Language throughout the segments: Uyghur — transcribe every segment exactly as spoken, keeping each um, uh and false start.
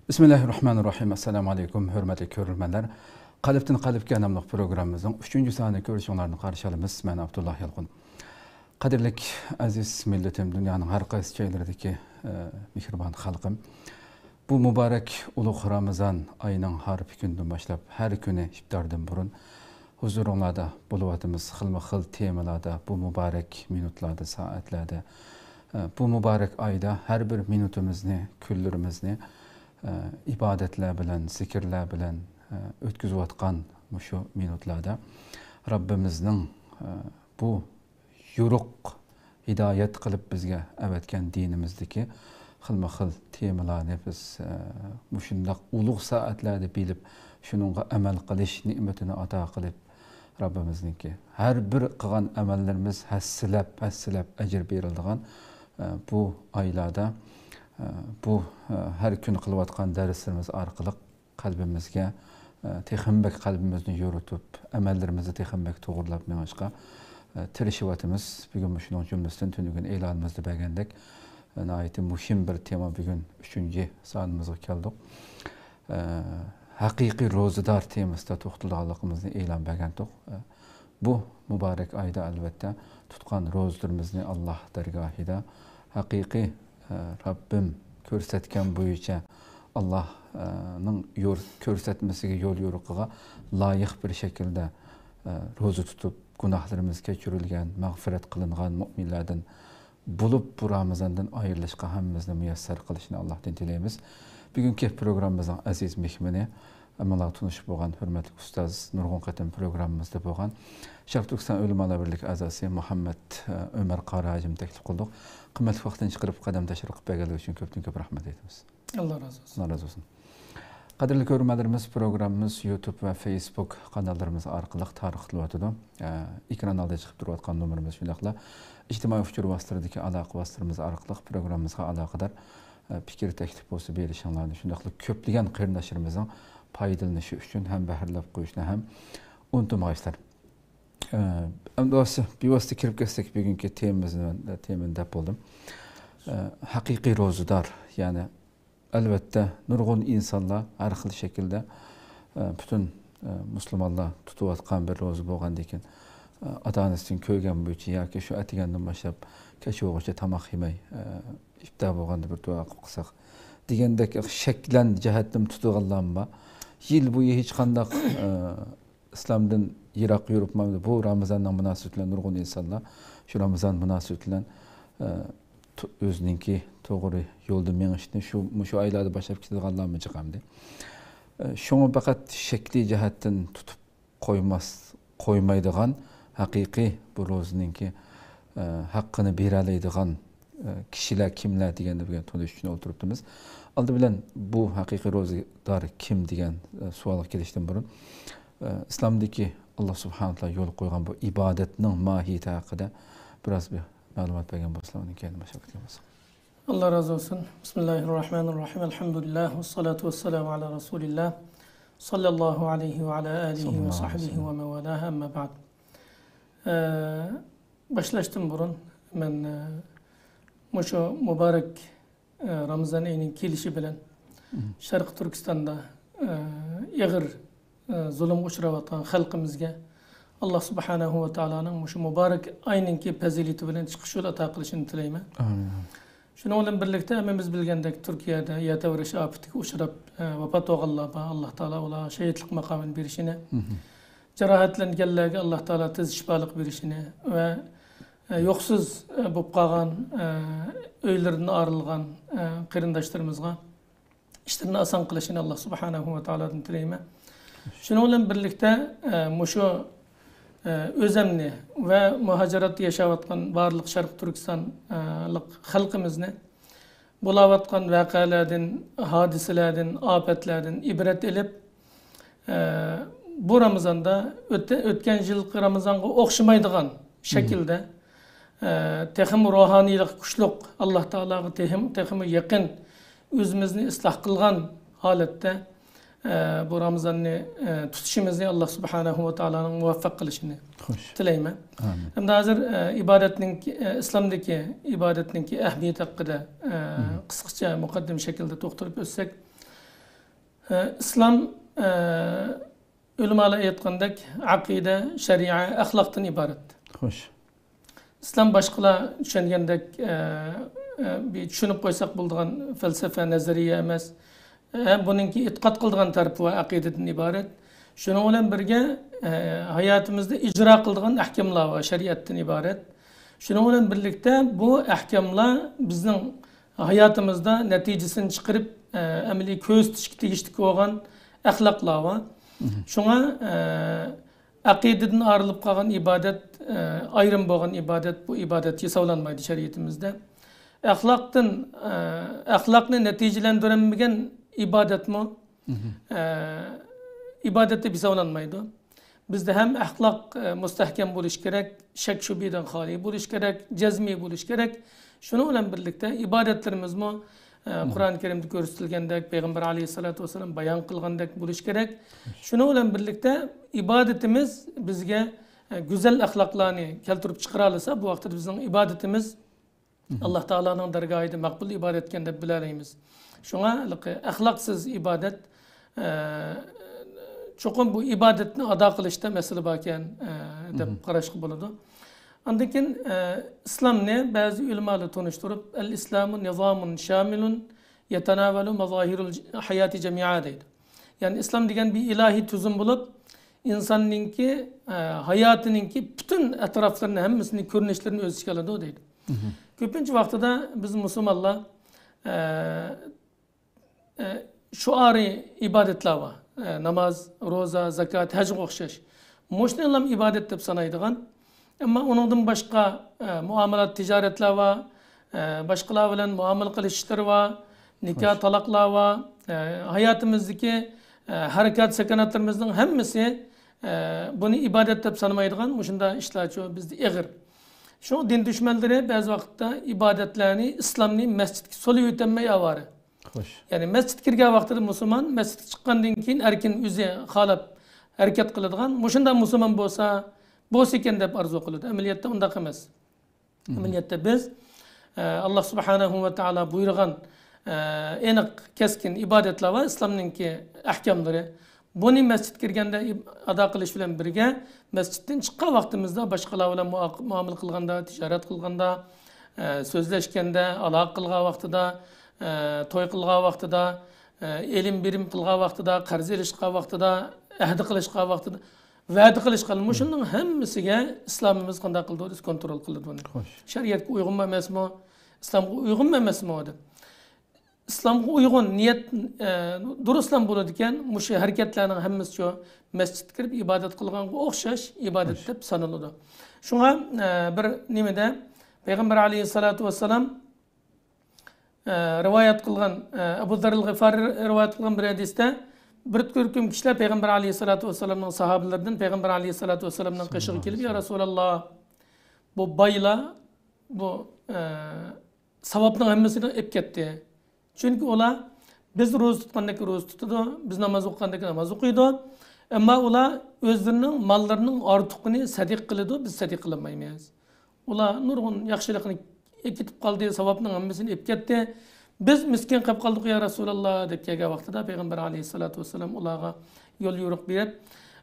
بىسمىللاھىررەھمانىررەھىم. ئەسسالامۇ ئەلەيكۇم، ھۆرمەتلىك كۆرۈرمەنلەر. قەلبتىن قەلبكە ناملىق پروگراممىمىزنىڭ ئۈچىنچى سانى كۆرۈشۈڭلارنى قارشى ئالىمىز. مەن ئابدۇللا يالقۇن. قەدىرلىك ئەزىز مىللىتىم، دۇنيانىڭ ھەر قايسى جايلىرىدىكى، ئە، مېھرىبان خەلقىم. بۇ مۇبارەك ئۇلۇغ رامىزان ئايىنىڭ ھارپا كۈنىدىن باشلاپ، ھەر كۈنى ئىپتاردىن بۇرۇن ھۇزۇرۇڭلاردا بولۇۋاتىمىز. خىلمۇ خىل تېمىلاردا، بۇ مۇبارەك مىنۇتلاردا، سائەتلەردە، ئە، بۇ مۇبارەك ئايدا ھەر بىر مىنۇتىمىزنى، كۈنلىرىمىزنى، ئە، ئىبادەتلەر بىلەن، زىكىرلەر بىلەن، ئە، ئۆتكۈزۈۋاتقان مۇشۇ مىنۇتلاردا رەببىمىزنىڭ، ئە، بۇ يورۇق ھىدايەت قىلىپ بىزگە ئەۋەتكەن دىنىمىزدىكى خىلمۇ خىل تېمىلارنى بىز، ئە، مۇشۇنداق ئۇلۇغ سائەتلەردە بىلىپ، شۇنىڭغا ئەمەل قىلىش نېمىتىنى ئاتا قىلىپ، رەببىمىزنىڭكى ھەر بىر قىلغان ئەمەللىرىمىز ھەسسىلەپ، ھەسسىلەپ ئەجىر بېرىلىدىغان، ئە، بۇ ئايلاردا، ئە، بۇ، ئە، ھەر كۈن قىلىۋاتقان دەرسلىرىمىز ئارقىلىق قەلبىمىزگە، ئە، تېخىمۇ بەك قەلبىمىزنى يورۇتۇپ، ئەمەللىرىمىزنى تېخىمۇ بەك توغرىلاپ مېڭىشقا، ئە، تىرىشىۋاتىمىز. بۈگۈن مۇشۇنىڭ جۈملىسىدىن تۈنۈگۈن ئېلانىمىزدا بەرگەندەك، ئە، ناھايىتى مۇھىم بىر تېما بۈگۈن ئۈچىنچى سانىمىزغا كەلدۇق. ئە، ھەقىقىي روزىدار تېمىسىدا توختىلىدىغانلىقىمىزنى ئېلان بەرگەنتۇق. ئە، بۇ مۇبارەك ئايدا، ئەلۋەتتە، تۇتقان روزىلىرىمىزنى ئاللاھ دەرگاھىدا ھەقىقىي، ئە، رەببىم كۆرسەتكەن بويىچە، ئاللاھنىڭ يور-، كۆرسەتمىسىگە، يول يورۇقىغا لايىق بىر شەكىلدە، ئە، روزا تۇتۇپ، گۇناھلىرىمىز كەچۈرۈلگەن، مەغپىرەت قىلىنغان مۇئمىنلەردىن بولۇپ، بۇ رامىزاندىن ئايرىلىشقا ھەممىمىزنى مۇيەسسەر قىلىشىنى ئاللاھتىن تىلەيمىز. بۈگۈنكى پروگراممىمىزنىڭ ئەزىز مېھمىنى، ھەممىڭلار تونۇشۇپ بولغان ھۆرمەتلىك ئۇستاز، نۇرغۇن قېتىم پروگراممىمىزدا بولغان شەرقىي تۈركىستان ئۆلىمالار بىرلىكى ئەزاسى مۇھەممەد، ئە، ئۆمەر قارى ھاجىمنى تەكلىپ قىلدۇق. قىممەتلىك ۋاقتىنى چىقىرىپ، قەدەم تەشرىپ قىلىپ بەرگەنلىكى ئۈچۈن كۆپتىن كۆپ رەھمەت ئېيتىمىز. ئاللا رازى بولسۇن. ئاللا رازى بولسۇن. قەدىرلىك كۆرۈرمەنلىرىمىز، پروگراممىمىز يۇتۇب ۋە فېيسبۇك قاناللىرىمىز ئارقىلىق تارقىتىلىۋاتىدۇ. ئە، ئېكران ئالدىدا چىقىپ تۇرۇۋاتقان نومۇرىمىز، شۇنداقلا ئىجتىمائىي ئۇچۇر ۋاسىتىلىرىدىكى ئالاقە ۋاسىتىلىرىمىز ئارقىلىق پروگراممىمىزغا ئالاقىدار، ئە، پىكىر، تەكلىپ بولسا بېرىشىڭلارنى، شۇنداقلا كۆپلىگەن قېرىنداشلىرىمىزنىڭ پايدىلىنىشى ئۈچۈن ھەم بەھرىلەپ قويۇشنى ھەم ئۇنتۇمايسىلەر. ئە، ئەمدى بىۋاسىتە، بىۋاسىتە كىرىپ كەتسەك بۈگۈنكى تېمىمىزنى، تېمىنى دەپ بولدۇم. ئە، ھەقىقىي روزىدار، يەنى ئەلۋەتتە نۇرغۇن ئىنسانلار ھەر خىل شەكىلدە، ئە، پۈتۈن، ئە، مۇسۇلمانلار تۇتۇۋاتقان بىر روزا بولغاندىن كېيىن، ئە، ئاتا-ئانىسىدىن كۆرگەن بويىچە ياكى شۇ ئەتىگەندىن باشلاپ كەچ بولغۇچە تاماق يېمەي، ئە، ئىپتار بولغاندا بىر دۇئا قىلىپ قىلساق دېگەندەك شەكلەن جەھەتتىن تۇتىدىغانلارمۇ بار. يىل بويى ھېچقانداق، ئە، ئىسلامدىن يىراق يۈرۈپمۇ، بۇ رامىزاننىڭ مۇناسىۋىتى بىلەن نۇرغۇن ئىنسانلار شۇ رامىزان مۇناسىۋىتى بىلەن، ئە، تو-، ئۆزىنىڭكى توغرا يولدا مېڭىشنى شۇ، مۇشۇ ئايلاردا باشلاپ كېتىدىغانلارمۇ جىق ئەمدى. ئە، شۇڭا پەقەت شەكلىي جەھەتتىن تۇتۇپ قويماس، قويمايدىغان، ھەقىقىي بۇ روزىنىڭكى، ئە، ھەققىنى بېرەلەيدىغان، ئە، كىشىلەر كىملەر دېگەننى بۈگۈن تونۇش ئۈچۈن ئولتۇرۇپتىمىز. ئالدى بىلەن بۇ ھەقىقىي روزىدار كىم دېگەن، ئە، سوئالغا كېلىشتىن بۇرۇن، ئە، ئىسلامدىكى ئاللا سۇبھانەھۇ ۋە تائالا يولغا قويغان بۇ ئىبادەتنىڭ ماھىيىتى ھەققىدە بىراز بىر مەلۇمات بەرگەن بولسىلا، ئۇنىڭ كەينىدىن باشلاپ كەتكەن بولساق. ئاللا رازى بولسۇن. بىسمىللاھىررەھمانىررەھىم. ئەلھەمدۇلىللاھ ۋەسسالاتۇ ۋەسسالامۇ ئالا رەسۇلىللاھ. ساللاللاھۇ ئەلەيھى ۋە ئالا ئالىھى ۋە ساھبىھى ۋە مەن ۋالاھ. ئەمما بەئد. ئە، باشلاشتىن بۇرۇن مەن، ئە، مۇشۇ مۇبارەك، ئە، رامىزان ئېيىنىڭ كېلىشى بىلەن شەرقىي تۈركىستاندا، ئە، ئېغىر، ئە، زۇلۇمغا ئۇچراۋاتقان خەلقىمىزگە ئاللا سۇبھانەھۇ ۋە تائالانىڭ مۇشۇ مۇبارەك ئاينىڭكى پەزىلىتى بىلەن چىقىش يول ئاتا قىلىشىنى تىلەيمەن. ئامىن. شۇنىڭ بىلەن بىرلىكتە، ھەممىمىز بىلگەندەك، تۈركىيەدە يەر تەۋرەش ئاپىتىگە ئۇچراپ، ئە، ۋاپات بولغانلار بار. ئاللا تائالا ئۇلارغا شېھىتلىق ماقامىنى بېرىشىنى، جاراھەتلەنگەنلەرگە ئاللا تائالا تېز شىپالىق بېرىشىنى ۋە، ئە، يوقسۇز، ئە، بولۇپ قالغان، ئە، ئۆيلىرىدىن ئايرىلغان، ئە، قېرىنداشلىرىمىزغا ئىشلىرىنى ئاسان قىلىشىنى ئاللا سۇبھانەھۇ ۋە تائالادىن تىلەيمەن. شۇنىڭ بىلەن بىرلىكتە، ئە، مۇشۇ، ئە، ئۆزەمنى ۋە مۇھاجىرەتتە ياشاۋاتقان بارلىق شەرقىي تۈركىستانلىق خەلقىمىزنى بولاۋاتقان ۋەقەلەردىن، ھادىسىلەردىن، ئاپەتلەردىن ئىبرەت ئېلىپ، ئە، بۇ رامىزاندا ئۆت-، ئۆتكەن يىلقى رامىزانغا ئوخشىمايدىغان شەكىلدە، ئە، تېخىمۇ روھانىيلىقى كۈچلۈك، ئاللا تائالاغا تېخىم-، تېخىمۇ يېقىن، ئۆزىمىزنى ئىسلاھ قىلغان ھالەتتە، ئە، بۇ رامىزاننى، ئە، تۇتۇشىمىزنى ئاللا سۇبھانەھۇ ۋە تائالانىڭ مۇۋەپپەق قىلىشىنى تىلەيمەن. ئامىن. ئەمدى ھازىر، ئە، ئىبادەتنىڭكى، ئە، ئىسلامدىكى ئىبادەتنىڭكى ئەھمىيىتى ھەققىدە، ئە، قىسقىچە مۇقەددىمە شەكىلدە توختىلىپ ئۆتسەك، ئە، ئىسلام، ئە، ئۆلىمالار ئېيتقاندەك، ئەقىدە، شەرىئە، ئەخلاقتىن ئىبارەت. خوش. ئىسلام باشقىلار چۈشەنگەندەك، ئە، ئە، بىر چۈشىنىپ قويساق بولىدىغان پەلسەپە، نەزەرىيە ئەمەس. ئە، بۇنىڭكى ئېتىقاد قىلىدىغان تەرىپى ۋە ئەقىدىدىن ئىبارەت. شۇنىڭ بىلەن بىرگە، ئە، ھاياتىمىزدا ئىجرا قىلىدىغان ئەھكاملار ۋە شەرىئەتتىن ئىبارەت. شۇنىڭ بىلەن بىرلىكتە، بۇ ئەھكاملار بىزنىڭ ھاياتىمىزدا نەتىجىسىنى چىقىرىپ، ئە، ئەمەلىي كۆرسىتىشكە تېگىشلىك بولغان ئەخلاقلار بار. مهم. شۇڭا، ئە، ئەقىدىدىن ئايرىلىپ قالغان ئىبادەت، ئە، ئايرىم بولغان ئىبادەت، بۇ ئىبادەت ھېسابلانمايدۇ شەرىئىتىمىزدە. ئەخلاقتىن، ئە، ئەخلاقنى نەتىجىلەندۈرەلمىگەن ئىبادەتمۇ، مهم. ئە، ئىبادەت دەپ ھېسابلانمايدۇ. بىزدە ھەم ئەخلاق، ئە، مۇستەھكەم بولۇشى كېرەك، شەك-شۈبھىدىن خالىي بولۇشى كېرەك، جەزمىي بولۇشى كېرەك. شۇنىڭ بىلەن بىرلىكتە ئىبادەتلىرىمىزمۇ، ئە، مم. قۇرئان كەرىمدە كۆرسىتىلگەندەك، پەيغەمبەر ئەلەيھىسسالاتۇ ۋەسسالام بايان قىلغاندەك بولۇشى كېرەك. شۇنىڭ بىلەن بىرلىكتە ئىبادىتىمىز بىزگە، ئە، گۈزەل ئەخلاقلارنى كەلتۈرۈپ چىقىرالىسا، بۇ ۋاقىتتا بىزنىڭ ئىبادىتىمىز مم. ئاللا تائالانىڭ دەرگاھىدا مەقبۇل ئىبادەتكەن دەپ بىلەلەيمىز. شۇڭا ھېلىقى ئەخلاقسىز ئىبادەت، ئە، چوقۇم بۇ ئىبادەتنى ئادا قىلىشتا مەسىلە باركەن، ئە، دەپ مم. قاراشقا بولىدۇ. ئاندىن كېيىن، ئە، ئىسلامنى بەزى ئۆلىمالار تونۇشتۇرۇپ، «ئەل ئىسلامۇ نىزامۇن شامىلۇن يەتەناۋەلۇ مەزاھىرۇل ھاياتى جەمىئا» دەيدۇ. يەنى ئىسلام دېگەن بىر ئىلاھىي تۈزۈم بولۇپ، ئىنساننىڭكى، ئە، ھاياتىنىڭكى پۈتۈن ئەتراپلىرىنى، ھەممىسىنى، كۆرۈنۈشلىرىنى ئۆز ئىچىگە ئالىدۇ دەيدۇ. مهم. كۆپىنچە ۋاقتىدا بىز مۇسۇلمانلار، ئە، ئە، شوئارىي ئىبادەتلەر بار. ئە، ناماز، روزا، زاكات، ھەجگە ئوخشاش. مۇشۇنى ئىلام ئىبادەت دەپ سانايدىغان. ئەمما ئۇنىڭدىن باشقا، ئە، مۇئامىلات، تىجارەتلەر بار. ئە، باشقىلار بىلەن مۇئامىلە قىلىش ئىشلىرى بار. نىكاھ، خوش. تالاقلار بار. ئە، ھاياتىمىزدىكى، ئە، ھەرىكەت، سەكەناتلىرىمىزنىڭ ھەممىسى، ئە، بۇنى ئىبادەت دەپ سانىمايدىغان مۇشۇنداق ئىشلارچۇ بىزدە ئېغىر. شۇڭا دىن دۈشمەنلىرى بەزى ۋاقىتتا ئىبادەتلەرنى، ئىسلامنى مەسچىتكە سولىۋېتەلمەي ئاۋارە. خوش. يەنى مەسچىتكە كىرگەن ۋاقتىدا مۇسۇلمان، مەسچىتكە چىققاندىن كېيىن ئەركىن ئۆزى خالاپ ھەرىكەت قىلىدىغان، مۇشۇنداق مۇسۇلمان بولسا، بولسا ئىكەن دەپ ئارزۇ قىلىدۇ. ئەمەلىيەتتە ئۇنداق ئەمەس. مم. ئەمەلىيەتتە بىز، ئە، ئاللا سۇبھانەھۇ ۋە تائالا بۇيرۇغان، ئە، ئېنىق، كەسكىن ئىبادەتلەر بار، ئىسلامنىڭكى ئەھكاملىرى. بۇنى مەسچىتكە كىرگەندە ئىب-، ئادا قىلىش بىلەن بىرگە، مەسچىتتىن چىققان ۋاقتىمىزدا باشقىلار بىلەن مۇئا-، مۇئامىلە قىلغاندا، تىجارەت قىلغاندا، ئە، سۆزلەشكەندە، ئالاقە قىلغان ۋاقتىدا، ئە، توي قىلغان ۋاقتىدا، ئە، ئېلىم بېرىم قىلغان ۋاقتىدا، قەرز ئېلىشقان ۋاقتىدا، ئەھدە قىلىشقان ۋاقتىدا، ۋەدە قىلىشقان، مۇشۇنىڭ ھەممىسىگە ئىسلامىمىز قانداق قىلىدۇ دېسە، كونترول قىلىدۇ ئۇنى. خوش. شەرىئەتكە ئۇيغۇنمۇ ئەمەسمۇ، ئىسلامغا ئۇيغۇنمۇ ئەمەسمۇ دەپ. ئىسلامغا ئۇيغۇن نىيەت، ئە، دۇرۇسلام بولىدىكەن، مۇشۇ ھەرىكەتلەرنىڭ ھەممىسى شۇ مەسچىتكە كىرىپ ئىبادەت قىلغانغا ئوخشاش ئىبادەت خوش. دەپ سانىلىدۇ. شۇڭا، ئە، بىر نېمىدە پەيغەمبەر ئەلەيھىسسالاتۇ ۋەسسالام، ئە، رىۋايەت قىلغان، ئە، ئەبۇ زەررىل غىفارى رىۋايەت قىلغان بىر ھەدىستە، بىر تۈركۈم كىشىلەر پەيغەمبەر ئەلەيھىسسالاتۇ ۋەسسالامنىڭ ساھابىلىرىدىن پەيغەمبەر ئەلەيھىسسالاتۇ ۋەسسالامنىڭ قېشىغا كېلىپ، يا رەسۇلاللا، بۇ بايلار، بۇ، ئە، ساۋابنىڭ ھەممىسىنى ئېلىپ كەتتى. چۈنكى ئۇلار بىز روزا تۇتقاندەك روزا تۇتىدۇ، بىز ناماز ئوقۇغاندەك ناماز ئوقۇيدۇ. ئەمما ئۇلار ئۆزلىرىنىڭ ماللىرىنىڭ ئارتۇقىنى سەدىقە قىلىدۇ، بىز سەدىقە قىلالمايمىز. ئۇلار نۇرغۇن ياخشىلىقنى كېتىپ قالدى، ساۋابنىڭ ھەممىسىنى ئېلىپ كەتتى. بىز مىسكىن قېلىپ قالدۇق، يا رەسۇلاللا، دەپ كەلگەن ۋاقتىدا پەيغەمبەر ئەلەيھىسسالاتۇ ۋەسسالام ئۇلارغا يول يورۇق بېرىپ،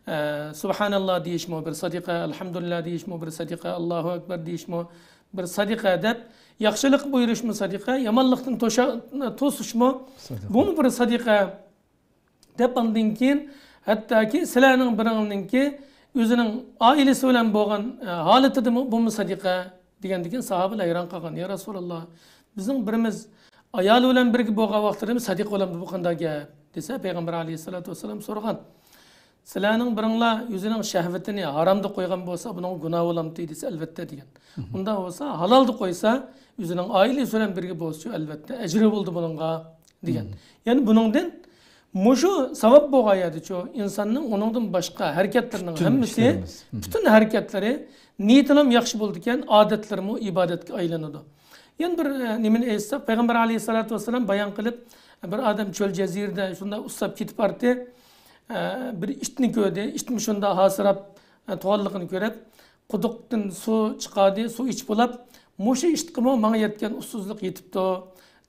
ئە، سۇبھاناللا دېيىشمۇ بىر سەدىقە، ئەلھەمدۇلىللا دېيىشمۇ بىر سەدىقە، ئاللاھۇ ئەكبەر دېيىشمۇ بىر سەدىقە دەپ، ياخشىلىق بۇيرۇشمۇ سەدىقە، يامانلىقتىن توشا-، توسۇشمۇ، سەدىقە. بۇمۇ بىر سەدىقە دەپ، ئاندىن كېيىن، ھەتتاكى سىلەرنىڭ بىرىڭلارنىڭكى ئۆزىنىڭ ئائىلىسى بىلەن بولغان، ئە، ھالىتىدىمۇ بۇمۇ سەدىقە دېگەندىن كېيىن، ساھابىلەر ھەيران قالغان، يا رەسۇلاللا، بىزنىڭ بىرىمىز ئايالى بىلەن بىرگە بولغان ۋاقتىدىمۇ سەدىقە بولامدۇ، بۇ قانداق گەپ؟ دېسە، پەيغەمبەر ئەلەيھىسسالاتۇ ۋەسسالام سورىغان، سىلەرنىڭ بىرىڭلار ئۆزىنىڭ شەھۋىتىنى ھارامدا قويغان بولسا، بۇنىڭغا گۇناھ بولامتى دېسە، ئەلۋەتتە دېگەن. مم. ئۇنداق بولسا، ھالالدا قويسا، ئۆزىنىڭ ئائىلىسى بىلەن بىرگە بولسىچۇ، ئەلۋەتتە ئەجرى بولىدۇ بۇنىڭغا دېگەن. مم. يەنى بۇنىڭدىن مۇشۇ ساۋاب بولغان يەردىچۇ، ئىنساننىڭ ئۇنىڭدىن باشقا ھەرىكەتلىرىنىڭ پۈتۈن ھەممىسى، ئىشلىرىمىز. مم. پۈتۈن ھەرىكەتلىرى، نىيىتىنىمۇ ياخشى بولىدىكەن، ئادەتلىرىمۇ ئىبادەتكە ئايلىنىدۇ. يەنە بىر، ئە، نېمىنى ئېيتساق، پەيغەمبەر ئەلەيھىسسالاتۇ ۋەسسالام بايان قىلىپ، بىر ئادەم چۆل جەزىرىدە شۇنداق ئۇسساپ كېتىپ بارتى. ئە، بىر ئىتنى كۆردى. ئىتمۇ شۇنداق ھاسىراپ، ئە، تۇرغانلىقىنى كۆرۈپ، قۇدۇقتىن سۇ چىقاردى، سۇ ئىچىپ بولاپ، مۇشۇ ئىتقىمۇ ماڭا يەتكەن ئۇسسۇزلۇق يېتىپتۇ،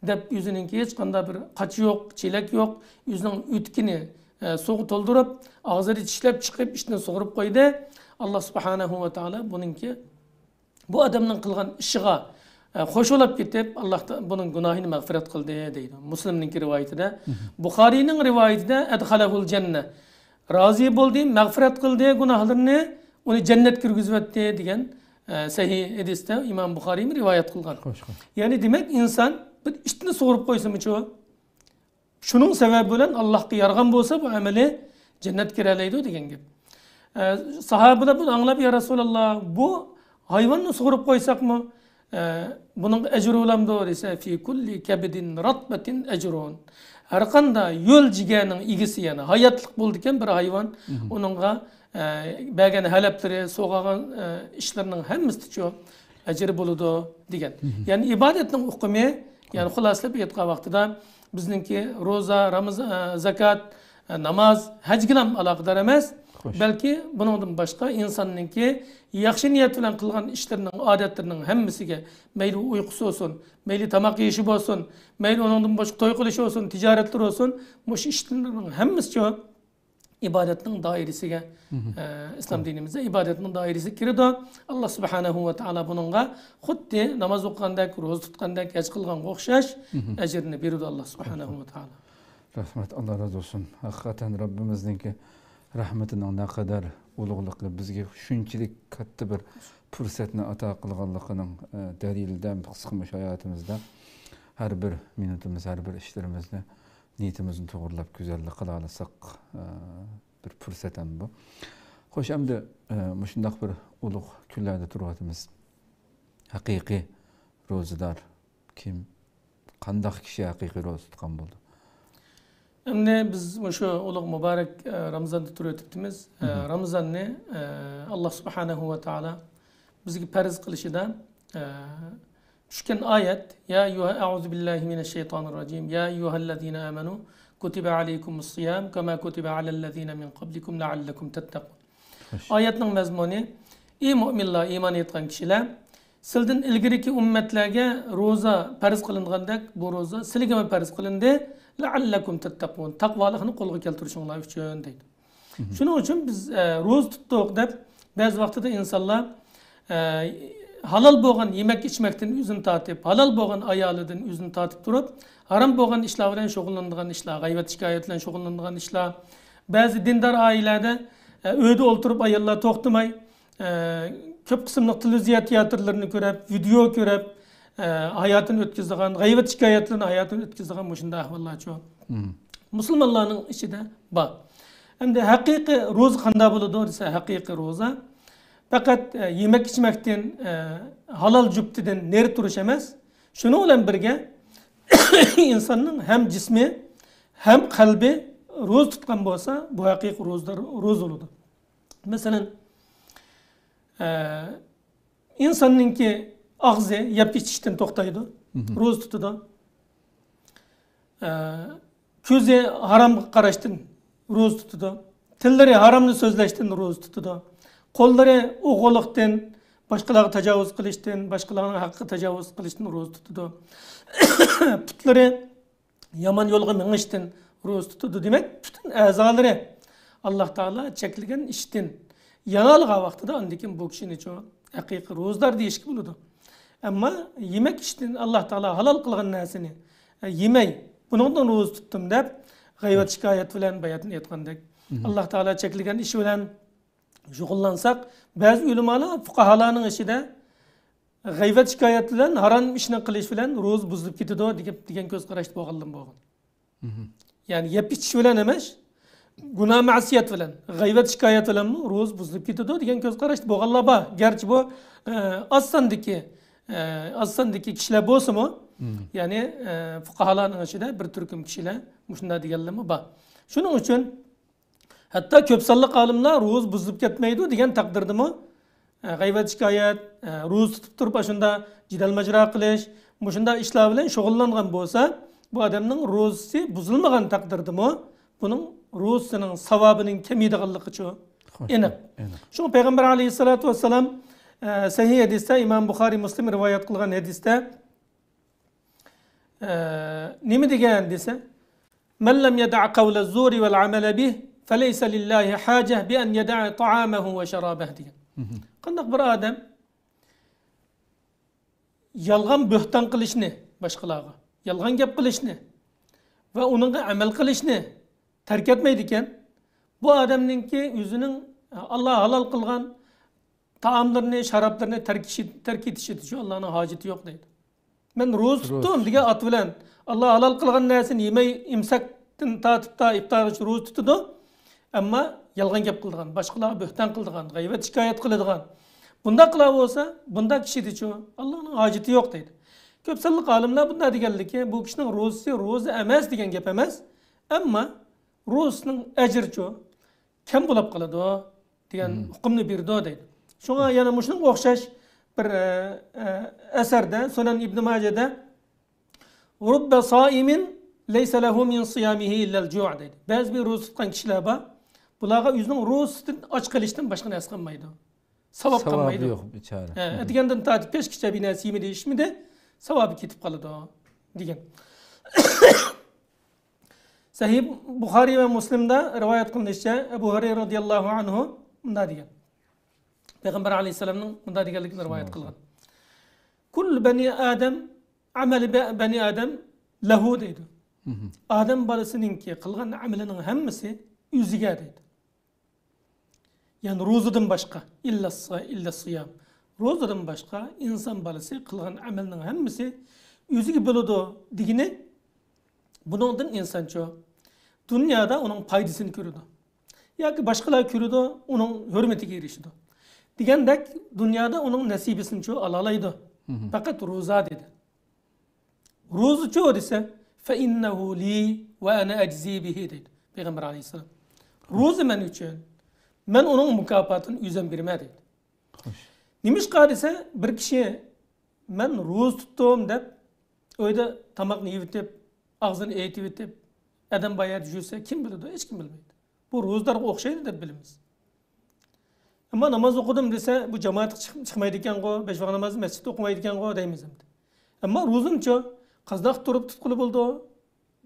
دەپ، ئۆزىنىڭكى ھېچقانداق بىر قاچا يوق، چېلەك يوق، ئۆزىنىڭ ئۆتۈكىنى، ئە، سۇغا تولدۇرۇپ، ئاغزىدا چىشلەپ چىقىپ، ئىشتىن سۇغۇرۇپ قويدى. ئاللا سۇبھانەھۇ ۋە تائالا بۇنىڭكى، بۇ ئادەمنىڭ قىلغان ئىشىغا، ئە، خۇشۇلىنىپ كېتىپ، ئاللا تا-، بۇنىڭ گۇناھىنى مەغپىرەت قىلدى، دەيدۇ. مۇسلىمنىڭكى رىۋايىتىدە، بۇخارىينىڭ رىۋايىتىدە، «ئەدخەلەھۇل جەننە»، رازى بولدى، مەغپىرەت قىلدى گۇناھلىرىنى، ئۇنى جەننەتكە كىرگۈزۈۋەتتى، دېگەن، ئە، سەھىھ ھەدىستە ئىمام بۇخارىيمۇ رىۋايەت قىلغان. خوش، خوش. يەنى دېمەك، ئىنسان بىر ئىتنى سۇغۇرۇپ قويسىمۇچۇ، شۇنىڭ سەۋەبى بىلەن ئاللاھقا يارىغان بولسا، بۇ ئەمىلى جەننەتكە كىرەلەيدۇ، دېگەن گەپ. ئە، ساھابىلەر بۇنى ئاڭلاپ، «يا رەسۇلاللا، بۇ ھايۋاننى سۇغۇرۇپ قويساقمۇ، ئە، بۇنىڭ ئەجرى بولامدۇ؟» دېسە، «فى كۇللى كەبدىن رەتبەتىن ئەجرۇن.» ھەرقانداق يۆل جىگەرنىڭ ئىگىسى، يەنى ھاياتلىق بولىدىكەن بىر ھايۋان، ئۇنىڭغا، ئە، بەرگەن ھەلەپلىرى، سوغىغان، ئە، ئىشلىرىنىڭ ھەممىسىچۇ ئەجرى بولىدۇ، دېگەن. يەنى ئىبادەتنىڭ ئۇقۇمى، يەنى خۇلاسىلەپ ئېيتقان ۋاقتىدا، بىزنىڭكى روزا، رامىزان، ئە، زاكات، ئە، ناماز، ھەجگىلام ئالاقىدار ئەمەس. خوش. بەلكى بۇنىڭدىن باشقا ئىنساننىڭكى ياخشى نىيەت بىلەن قىلغان ئىشلىرىنىڭ، ئادەتلىرىنىڭ ھەممىسىگە، مەيلى ئۇيقۇسى بولسۇن، مەيلى تاماق يېيىشى بولسۇن، مەيلى ئۇنىڭدىن باشقا توي قىلىشى بولسۇن، تىجارەتلىرى بولسۇن، مۇشۇ ئىشلىرىنىڭ ھەممىسىچۇ ئىبادەتنىڭ دائىرىسىگە، ئە، ئىسلام دىنىمىزدا ئىبادەتنىڭ دائىرىسىگە كىرىدۇ. ئاللا سۇبھانەھۇ ۋە تائالا بۇنىڭغا خۇددى ناماز ئوقۇغاندەك، روزا تۇتقاندەك، ھەج قىلغانغا ئوخشاش ئەجىرنى بېرىدۇ ئاللا سۇبھانەھۇ ۋە تائالا. رەھمەت، ئاللا رازى بولسۇن. ھەقىقەتەن رەببىمىزنىڭكى رەھمىتىنىڭ نەقەدەر ئۇلۇغلۇقى، بىزگە شۇنچىلىك كاتتا بىر پۇرسەتنى ئاتا قىلغانلىقىنىڭ، ئە، دەلىلىدە قىسقا مۇشۇ ھاياتىمىزدا ھەر بىر مىنۇتىمىز، ھەر بىر ئىشلىرىمىزنى نىيىتىمىزنى توغرىلاپ، گۈزەللىك قىلالىساق، ئە، بىر پۇرسەت ھەم بۇ. خوش، ئەمدى، ئە، مۇشۇنداق بىر ئۇلۇغ كۈنلەردە تۇرۇۋاتىمىز. ھەقىقىي روزىدار كىم؟ قانداق كىشى ھەقىقىي روزا تۇتقان بولىدۇ؟ ئەمدى بىز مۇشۇ ئۇلۇغ مۇبارەك، ئە، رامىزاندا تۇرۇۋېتىپتىمىز. ئە، رامىزاننى، ئە، ئاللا سۇبھانەھۇ ۋە تائالا بىزگە پەرز قىلىشىدا، ئە، چۈشكەن ئايەت، يا ئەييۇھە، ئەئۇزۇ بىللاھى مىنەششەيتانىرراجىم. يا ئەييۇھەللەزىنە ئامەنۇ كۇتىبە ئەلەيكۇمۇسسىيام كەما كۇتىبە ئەلەللەزىنە مىن قەبلىكۇم لەئەللەكۇم تەتتەقۇن. خوش. ئايەتنىڭ مەزمۇنى، ئى مۆمىنلار، ئىمان ئېيتقان كىشىلەر، سىلىدىن ئىلگىرىكى ئۈممەتلەرگە روزا پەرز قىلىنغاندەك، بۇ روزا سىلىگىمۇ پەرز قىلىندى، لەئەللەكۇم تەتتەقۇن، تەقۋالىقنى قولغا كەلتۈرۈشۈڭلار ئۈچۈن، دەيدۇ. شۇنىڭ ئۈچۈن بىز، ئە، روزا تۇتتۇق دەپ، بەزى ۋاقتىدا ئىنسانلار، ئە، ھالال بولغان يېمەك ئىچمەكتىن ئۆزىنى تارتىپ، ھالال بولغان ئايالىدىن ئۆزىنى تارتىپ تۇرۇپ، ھارام بولغان ئىشلار بىلەن شۇغۇللىنىدىغان ئىشلار، غەيۋەت شىكايەت بىلەن شۇغۇللىنىدىغان ئىشلار، بەزى دىندار ئائىلىلەردە، ئە، ئۆيدە ئولتۇرۇپ ئاياللار توختىماي، ئە، كۆپ قىسىملىق تېلېۋىزىيە تىياتىرلىرىنى كۆرۈپ، ۋىدېئو كۆرۈپ، ئە، ھاياتىنى ئۆتكۈزىدىغان، غەيۋەت شىكايەت بىلەن ھاياتىنى ئۆتكۈزىدىغان مۇشۇنداق ئەھۋاللارچۇ مۇسۇلمانلارنىڭ ئىچىدە بار. ئەمدى ھەقىقىي روزا قانداق بولىدۇ دېسە، ھەقىقىي روزا پەقەت، ئە، يېمەك ئىچمەكتىن، ئە، ھالال جۈپتىدىن نېرى تۇرۇش ئەمەس. شۇنىڭ بىلەن بىرگە، ئىنساننىڭ ھەم جىسمى، ھەم قەلبى روزا تۇتقان بولسا، بۇ ھەقىقىي روزىدار، روزا بولىدۇ. مەسىلەن، ئە، ئىنساننىڭكى ئاغزى يەپ ئىچىشتىن توختايدۇ، روزا تۇتىدۇ. ئە، كۆزى ھارامغا قاراشتىن روزا تۇتىدۇ. تىللىرى ھارامنى سۆزلەشتىن روزا تۇتىدۇ. قوللىرى ئوغرىلىقتىن، باشقىلارغا تاجاۋۇز قىلىشتىن، باشقىلارنىڭ ھەققىگە تاجاۋۇز قىلىشتىن روزا تۇتىدۇ. پۇتلىرى يامان يولغا مېڭىشتىن روزا تۇتىدۇ. دېمەك، پۈتۈن ئەزالىرى ئاللا تائالا چەكلىگەن ئىشتىن يانالغان ۋاقتىدا، ئاندىن كېيىن بۇ كىشىنىچۇ ھەقىقىي روزىدار دېيىشكە بولىدۇ. ئەمما يېمەك ئىچىشتىن ئاللا تائالا ھالال قىلغان نەرسىنى، ئە، يېمەي، بۇنىڭدىن روزا تۇتتۇم دەپ، غەيۋەت شىكايەت بىلەن باياتىن ئېيتقاندەك، ئاللا تائالا چەكلىگەن ئىش بىلەن شۇغۇللانساق، بەزى ئۆلىمالار، فۇقاھالارنىڭ ئىچىدە غەيۋەت شىكايەت بىلەن، ھارام ئىشنى قىلىش بىلەن روزا بۇزۇلۇپ كېتىدۇ دېگەن، دېگەن كۆز قاراشتا بولغانلىرىمۇ بولغان. يەنى يەپ ئىچىش بىلەن ئەمەس، گۇناھ مەسىيەت بىلەن، غەيۋەت شىكايەت بىلەنمۇ روزا بۇزۇلۇپ كېتىدۇ دېگەن كۆز قاراشتا بولغانلار بار. گەرچە بۇ، ئە، ئاز ساندىكى، ئە، ئاز ساندىكى كىشىلەر بولسىمۇ، يەنى، ئە، فۇقاھالارنىڭ ئىچىدە بىر تۈركۈم كىشىلەر مۇشۇنداق دېگەنلىرىمۇ بار. شۇنىڭ ئۈچۈن ھەتتا كۆپ سانلىق ئالىملار روزا بۇزۇلۇپ كەتمەيدۇ دېگەن تەقدىردىمۇ، ئە، غەيۋەت شىكايەت، ئە، روزا تۇتۇپ تۇرۇپ ئاشۇنداق جېدەل ماجىرا قىلىش، مۇشۇنداق ئىشلار بىلەن شۇغۇللانغان بولسا، بۇ ئادەمنىڭ روزىسى بۇزۇلمىغان تەقدىردىمۇ، بۇنىڭ روزىسىنىڭ ساۋابىنىڭ كېمىيىدىغانلىقىچۇ ئېنىق. شۇڭا پەيغەمبەر ئەلەيھىسسالاتۇ ۋەسسالام، ئە، سەھىھ ھەدىستە، ئىمام بۇخارىي، مۇسلىم رىۋايەت قىلغان ھەدىستە، ئە، نېمە دېگەن دېسە، مەن لەم يەدەئ قەۋلە زۇرى ۋەل ئەمەلە بىھ فەلەيسە لىللاھى ھاجە بىئەن يەدەئ تائامەھۇ ۋە شارابەھ دېگەن. قانداق بىر ئادەم يالغان بۆھتان قىلىشنى باشقىلارغا، يالغان گەپ قىلىشنى ۋە ئۇنىڭغا ئەمەل قىلىشنى تەرك ئەتمەيدىكەن، بۇ ئادەمنىڭكى ئۆزىنىڭ ئاللا ھالال قىلغان تائاملىرىنى، شارابلىرىنى تەرك ئېتىشىدىچۇ ئاللانىڭ ھاجىتى يوق دەيدۇ. مەن روزا تۇتتۇم دېگەن ئات بىلەن ئاللا ھالال قىلغان نەرسىنى يېمەي، ئىمساكتىن تارتىپ تا ئىپتارغىچە روزا تۇتىدۇ. ئەمما يالغان گەپ قىلىدىغان، باشقىلارغا بۆھتان قىلىدىغان، غەيۋەت شىكايەت قىلىدىغان، بۇنداقلار بولسا، بۇنداق كىشىدىچۇ ئاللانىڭ ھاجىتى يوق دەيدۇ. كۆپ سانلىق ئالىملار بۇنداق دېگەنلىكى، بۇ كىشىنىڭ روزىسى روزا ئەمەس دېگەن گەپ ئەمەس، ئەمما روزىسىنىڭ ئەجرىچۇ كەم بولاپ قالىدۇ دېگەن ھوقۇمنى بېرىدۇ دەيدۇ. شۇڭا يەنە مۇشۇنىڭغا ئوخشاش بىر، ئە، ئە، ئەسەردە، سۇنەن ئىبنى ماجەدە، رۇببە سائىمىن لەيسە لەھۇ مىن سىيامىھى ئىللەل جۇ دەيدۇ. بەزى بىر روزا تۇتقان كىشىلەر بار، بۇلارغا ئۆزىنىڭ روزىسىدىن ئاچ قېلىشتىن باشقا نەرسە قالمايدۇ. ساۋاب قالمايدۇ. يوق بىچارە. ھە، ئەتىگەندىن تارتىپ كەچكىچە بىر نەرسە يېمىدى، ئىچمىدى، ساۋابى كېتىپ قالىدۇ دېگەن. سەھىھ بۇخارىي ۋە مۇسلىمدا رىۋايەت قىلىنىشىچە، ئەبۇ ھۇرەيرە رازىياللاھۇ ئەنھۇ مۇنداق دېگەن. پەيغەمبەر ئەلەيھىسسالامنىڭ مۇنداق دېگەنلىكىنى رىۋايەت قىلغان. كۇللۇ بەنى ئادەم ئەمەلى بە-، بەنى ئادەم لەھۇ دەيدۇ. ئادەم بالىسىنىڭكى قىلغان ئەمىلىنىڭ ھەممىسى ئۆزىگە دەيدۇ. يەنى روزىدىن باشقا، ئىللا سا-، ئىللا سىيام. روزىدىن باشقا ئىنسان بالىسى قىلغان ئەمەلنىڭ ھەممىسى ئۆزىگە بولىدۇ دېگىنى، بۇنىڭدىن ئىنسانچۇ دۇنيادا ئۇنىڭ پايدىسىنى كۆرىدۇ. ياكى باشقىلار كۆرىدۇ، ئۇنىڭ ھۆرمىتىگە ئېرىشىدۇ. دېگەندەك، دۇنيادا ئۇنىڭ نەسىبىسىنىچۇ ئالالايدۇ. پەقەت روزا دېدى. روزىچۇ دېسە، فەئىننەھۇ لى ۋە ئەنە ئەجزى بىھى دەيدۇ پەيغەمبەر ئەلەيھىسسالام. روزا مەن ئۈچۈن، مەن ئۇنىڭ مۇكاپاتىنى ئۆزۈم بېرىمەن دەيدۇ. نېمىشقا دېسە، بىر كىشى مەن روزا تۇتتۇم دەپ ئۆيدە تاماقنى يەۋېتىپ، ئاغزىنى ئېتىۋېتىپ، ئادەم بار يەردە يۈرسە كىم بىلىدۇ؟ ھېچكىم بىلمەيدۇ. بۇ روزىدارغا ئوخشايدۇ دەپ بىلىمىز. ئەمما ناماز ئوقۇدۇم دېسە، بۇ جامائەتكە چىق-، چىقمايدىكەنغۇ، بەش ۋاق نامازنى مەسچىتتە ئوقۇمايدىكەنغۇ دەيمىز ئەمدى. ئەمما روزىنىچۇ قانداق تۇرۇپ تۇتقىلى بولىدۇ؟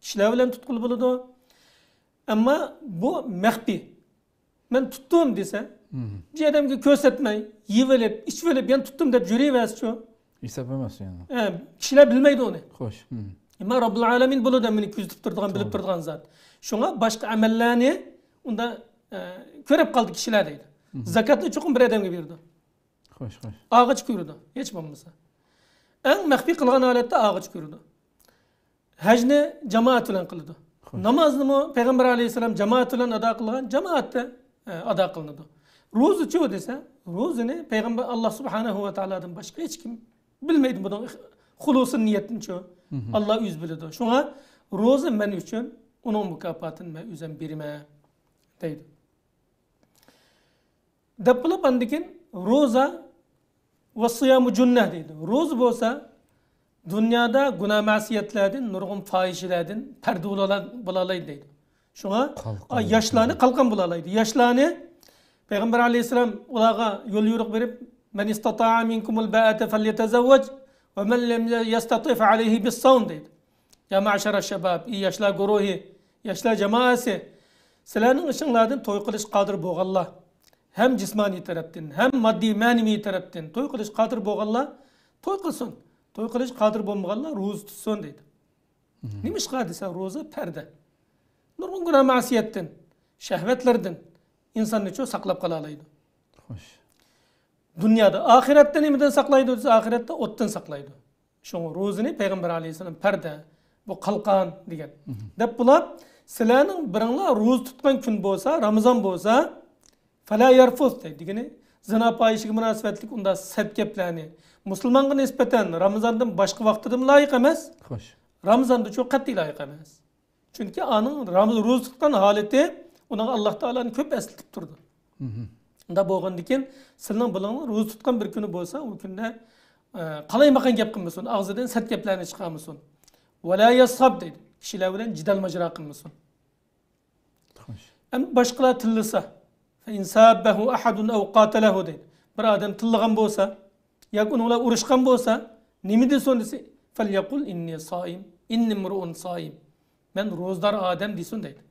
كىشىلەر بىلەن تۇتقىلى بولىدۇ. ئەمما بۇ مەخپىي. مەن تۇتتۇم دېسە، بىر ئادەمگە كۆرسەتمەي، يېۋېلىپ، ئىچىۋېلىپ، يەنە تۇتتۇم دەپ يۈرۈۋەرسىچۇ؟ ھېساب ئەمەس يەنى. ئە، كىشىلەر بىلمەيدۇ ئۇنى. خوش. ئەمما رەببۇل ئالەمىن بولىدۇ، مېنى كۆزىتىپ تۇرىدىغان، بىلىپ تۇرىدىغان زات. شۇڭا باشقا ئەمەللەرنى ئۇندا، ئە، كۆرۈپ قالدى كىشىلەر دەيدۇ. زاكاتنى چوقۇم بىر ئادەمگە بېرىدۇ. خوش، خوش. ئاغىچ كۆرىدۇ، ھېچ بولمىسا. ئەڭ مەخپىي قىلغان ھالەتتە ئاغىچ كۆرىدۇ. ھەجنى جامائەت بىلەن قىلىدۇ. خوش. نامازنىمۇ پەيغەمبەر ئەلەيھىسسالام جامائەت بىلەن ئادا قىلغان، جامائەتتە، ئە، ئادا قىلىنىدۇ. روزىچۇ دېسە، روزىنى پەيغەمبەر، ئاللا سۇبھانەھۇ ۋە تائالادىن باشقا ھېچكىم بىلمەيدۇ بۇنىڭ خۇلۇسى نىيەتنىچۇ. ئاللا ئۆزى بىلىدۇ. شۇڭا روزا مەن ئۈچۈن، ئۇنىڭ مۇكاپاتىنى مەن ئۆزۈم بېرىمەن دەيدۇ. دەپ بولۇپ، ئاندىن كېيىن روزا ۋە سىيامۇ جۇننە دەيدۇ. روزا بولسا دۇنيادا گۇناھ مەسىيەتلەردىن، نۇرغۇن پاھىشىلەردىن پەردە بولا-، بولالايدۇ دەيدۇ. شۇڭا، قالقان. ئا، ياشلارنى قالقان بولالايدۇ. ياشلارنى پەيغەمبەر ئەلەيھىسسالام ئۇلارغا يول يورۇق بېرىپ، مەن ئىستەتائە مىنكۇمۇل بائەتە فەليەتەزەۋۋەج ۋە مەن لەم يەستەتىئ فەئەلەيھى بىسسەۋم دەيدۇ. يا مەشەرە شەباب، ئى ياشلار گۇرۇھى، ياشلار جامائەسى، سىلەرنىڭ ئىچىڭلاردىن توي قىلىش قادىر بولغانلار، ھەم جىسمانىي تەرەپتىن، ھەم ماددىي مەنىۋى تەرەپتىن توي قىلىش قادىر بولغانلار توي قىلسۇن، توي قىلىش قادىر بولمىغانلار روزا تۇتسۇن دەيدۇ. نېمىشقا دېسە، روزا پەردە. نۇرغۇن گۇناھ مەسىيەتتىن، شەھۋەتلەردىن ئىنساننىچۇ ساقلاپ قالالايدۇ. خوش. دۇنيادا، ئاخىرەتتە نېمىدىن ساقلايدۇ دېسە، ئاخىرەتتە ئوتتىن ساقلايدۇ. شۇڭا روزىنى پەيغەمبەر ئەلەيھىسسالام پەردە، بۇ قالقان دېگەن. دەپ بولۇپ، سىلەرنىڭ بىرىڭلار روزا تۇتقان كۈن بولسا، رامىزان بولسا، فەلا يەرفۇس دەيدۇ. دېگىنى، زىنا پاھىشىگە مۇناسىۋەتلىك ئۇنداق سەت گەپلەرنى مۇسۇلمانغا نىسبەتەن رامىزاندىن باشقا ۋاقتىدىمۇ لايىق ئەمەس. خوش. رامىزاندىچۇ قەتئىي لايىق ئەمەس. چۈنكى ئانىڭ رامز-، روزا تۇتقان ھالىتى ئۇنىڭغا ئاللا تائالانى كۆپ ئەسلىتىپ تۇرىدۇ. ئۇنداق بولغاندىكىن، سىلىنىڭ بىلىڭلار روزا تۇتقان بىر كۈنى بولسا، ئۇ كۈندە، ئە، قالايمىقان گەپ قىلمىسۇن، ئاغزىدىن سەت گەپلەرنى چىقارمىسۇن. ۋەلا يەسخەب دەيدۇ. كىشىلەر بىلەن جېدەل ماجىرا قىلمىسۇن. خوش. ئەمدى باشقىلار تىللىسا، فەئىن ساببەھۇ ئەھەدۇن ئەۋ قاتەلەھۇ دەيدۇ. بىر ئادەم تىللىغان بولسا، ياكى ئۇنىڭ بىلەن ئۇرۇشقان بولسا، نېمە دېسۇن دېسە، فليقل إني صائم، إني امرؤ صائم. مەن روزىدار ئادەم دېسۇن دەيدۇ.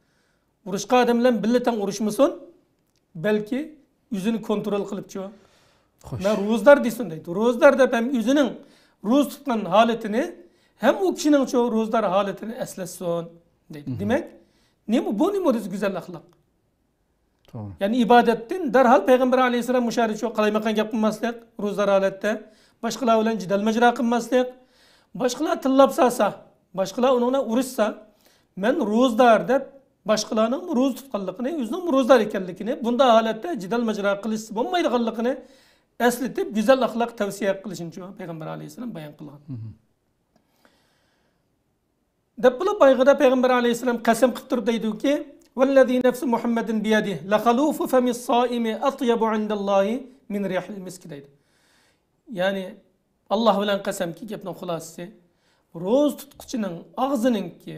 ئۇرۇشقان ئادەم بىلەن بىللە تەڭ ئۇرۇشمىسۇن، بەلكى ئۆزىنى كونترول قىلىپچۇ، خوش. مەن روزىدار دېسۇن دەيدۇ. روزىدار دەپ ھەم ئۆزىنىڭ روزا تۇتقان ھالىتىنى، ھەم ئۇ كىشىنىڭچۇ روزىدار ھالىتىنى ئەسلەتسۇن دەيدۇ. مم. دېمەك، نېمە بۇ، نېمە دېسە گۈزەل ئەخلاق. توغرا. يەنى ئىبادەتتىن دەرھال پەيغەمبەر ئەلەيھىسسالام مۇشۇ يەردە شۇ قالايمىقان گەپ قىلماسلىق، روزىدار ھالەتتە باشقىلار بىلەن جېدەل ماجىرا قىلماسلىق، باشقىلار تىللاپ سالسا، باشقىلار ئۇنىڭ بىلەن ئۇرۇشسا، مەن روزىدار دەپ باشقىلارنىڭ روزا تۇتقانلىقىنى، ئۆزىنىڭ روزىدار ئىكەنلىكىنى، بۇنداق ھالەتتە جېدەل ماجىرا قىلىشسا بولمايدىغانلىقىنى ئەسلىتىپ، گۈزەل ئەخلاق تەۋسىيە قىلىشىنى پەيغەمبەر ئەلەيھىسسالام بايان قىلغان. مم. دەپ بولۇپ، بايىقىدا پەيغەمبەر ئەلەيھىسسالام قەسەم قىلىپ تۇرۇپ دەيدۇكى، والذي نفس محمد بيده لخلوف فم الصائم أطيب عند الله من ريح المسك دەيدۇ. يەنى، ئاللاھ بىلەن قەسەمكى، گەپنىڭ خۇلاسىسى، روزا تۇتقۇچىنىڭ ئاغزىنىڭكى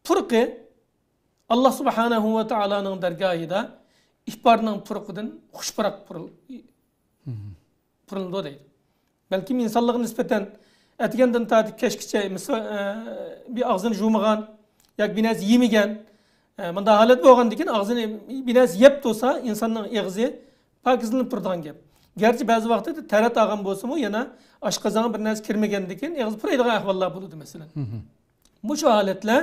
پۇرىقى ئاللاھ سۇبھانەھۇ ۋە تائالانىڭ دەرگاھىدا ئىپارنىڭ پۇرىقىدىن خۇش پۇراق پۇرىل-، پۇرىلىدۇ دەيدۇ. بەلكىم ئىنسانلارغا نىسبەتەن ئەتىگەندىن تارتىپ كەچكىچە مىسۋا-، ئە، بىر ئاغزىنى جۇمىغان ياكى بىر نەرسە يېمىگەن، ئە، مۇنداق ھالەت بولغاندىكىن ئاغزىنى بىر نەرسە يەپ تۇرسا ئىنساننىڭ ئېغىزى پاكىزلىنىپ تۇرىدىغان گەپ. گەرچە بەزى ۋاقىتتا تەرەت ئالغان بولسىمۇ، يەنە ئاشقازانغا بىر نەرسە كىرمىگەندىكىن ئېغىزى پۇرايدىغان ئەھۋاللار بولىدۇ، مەسىلەن. مۇشۇ ھالەتلەر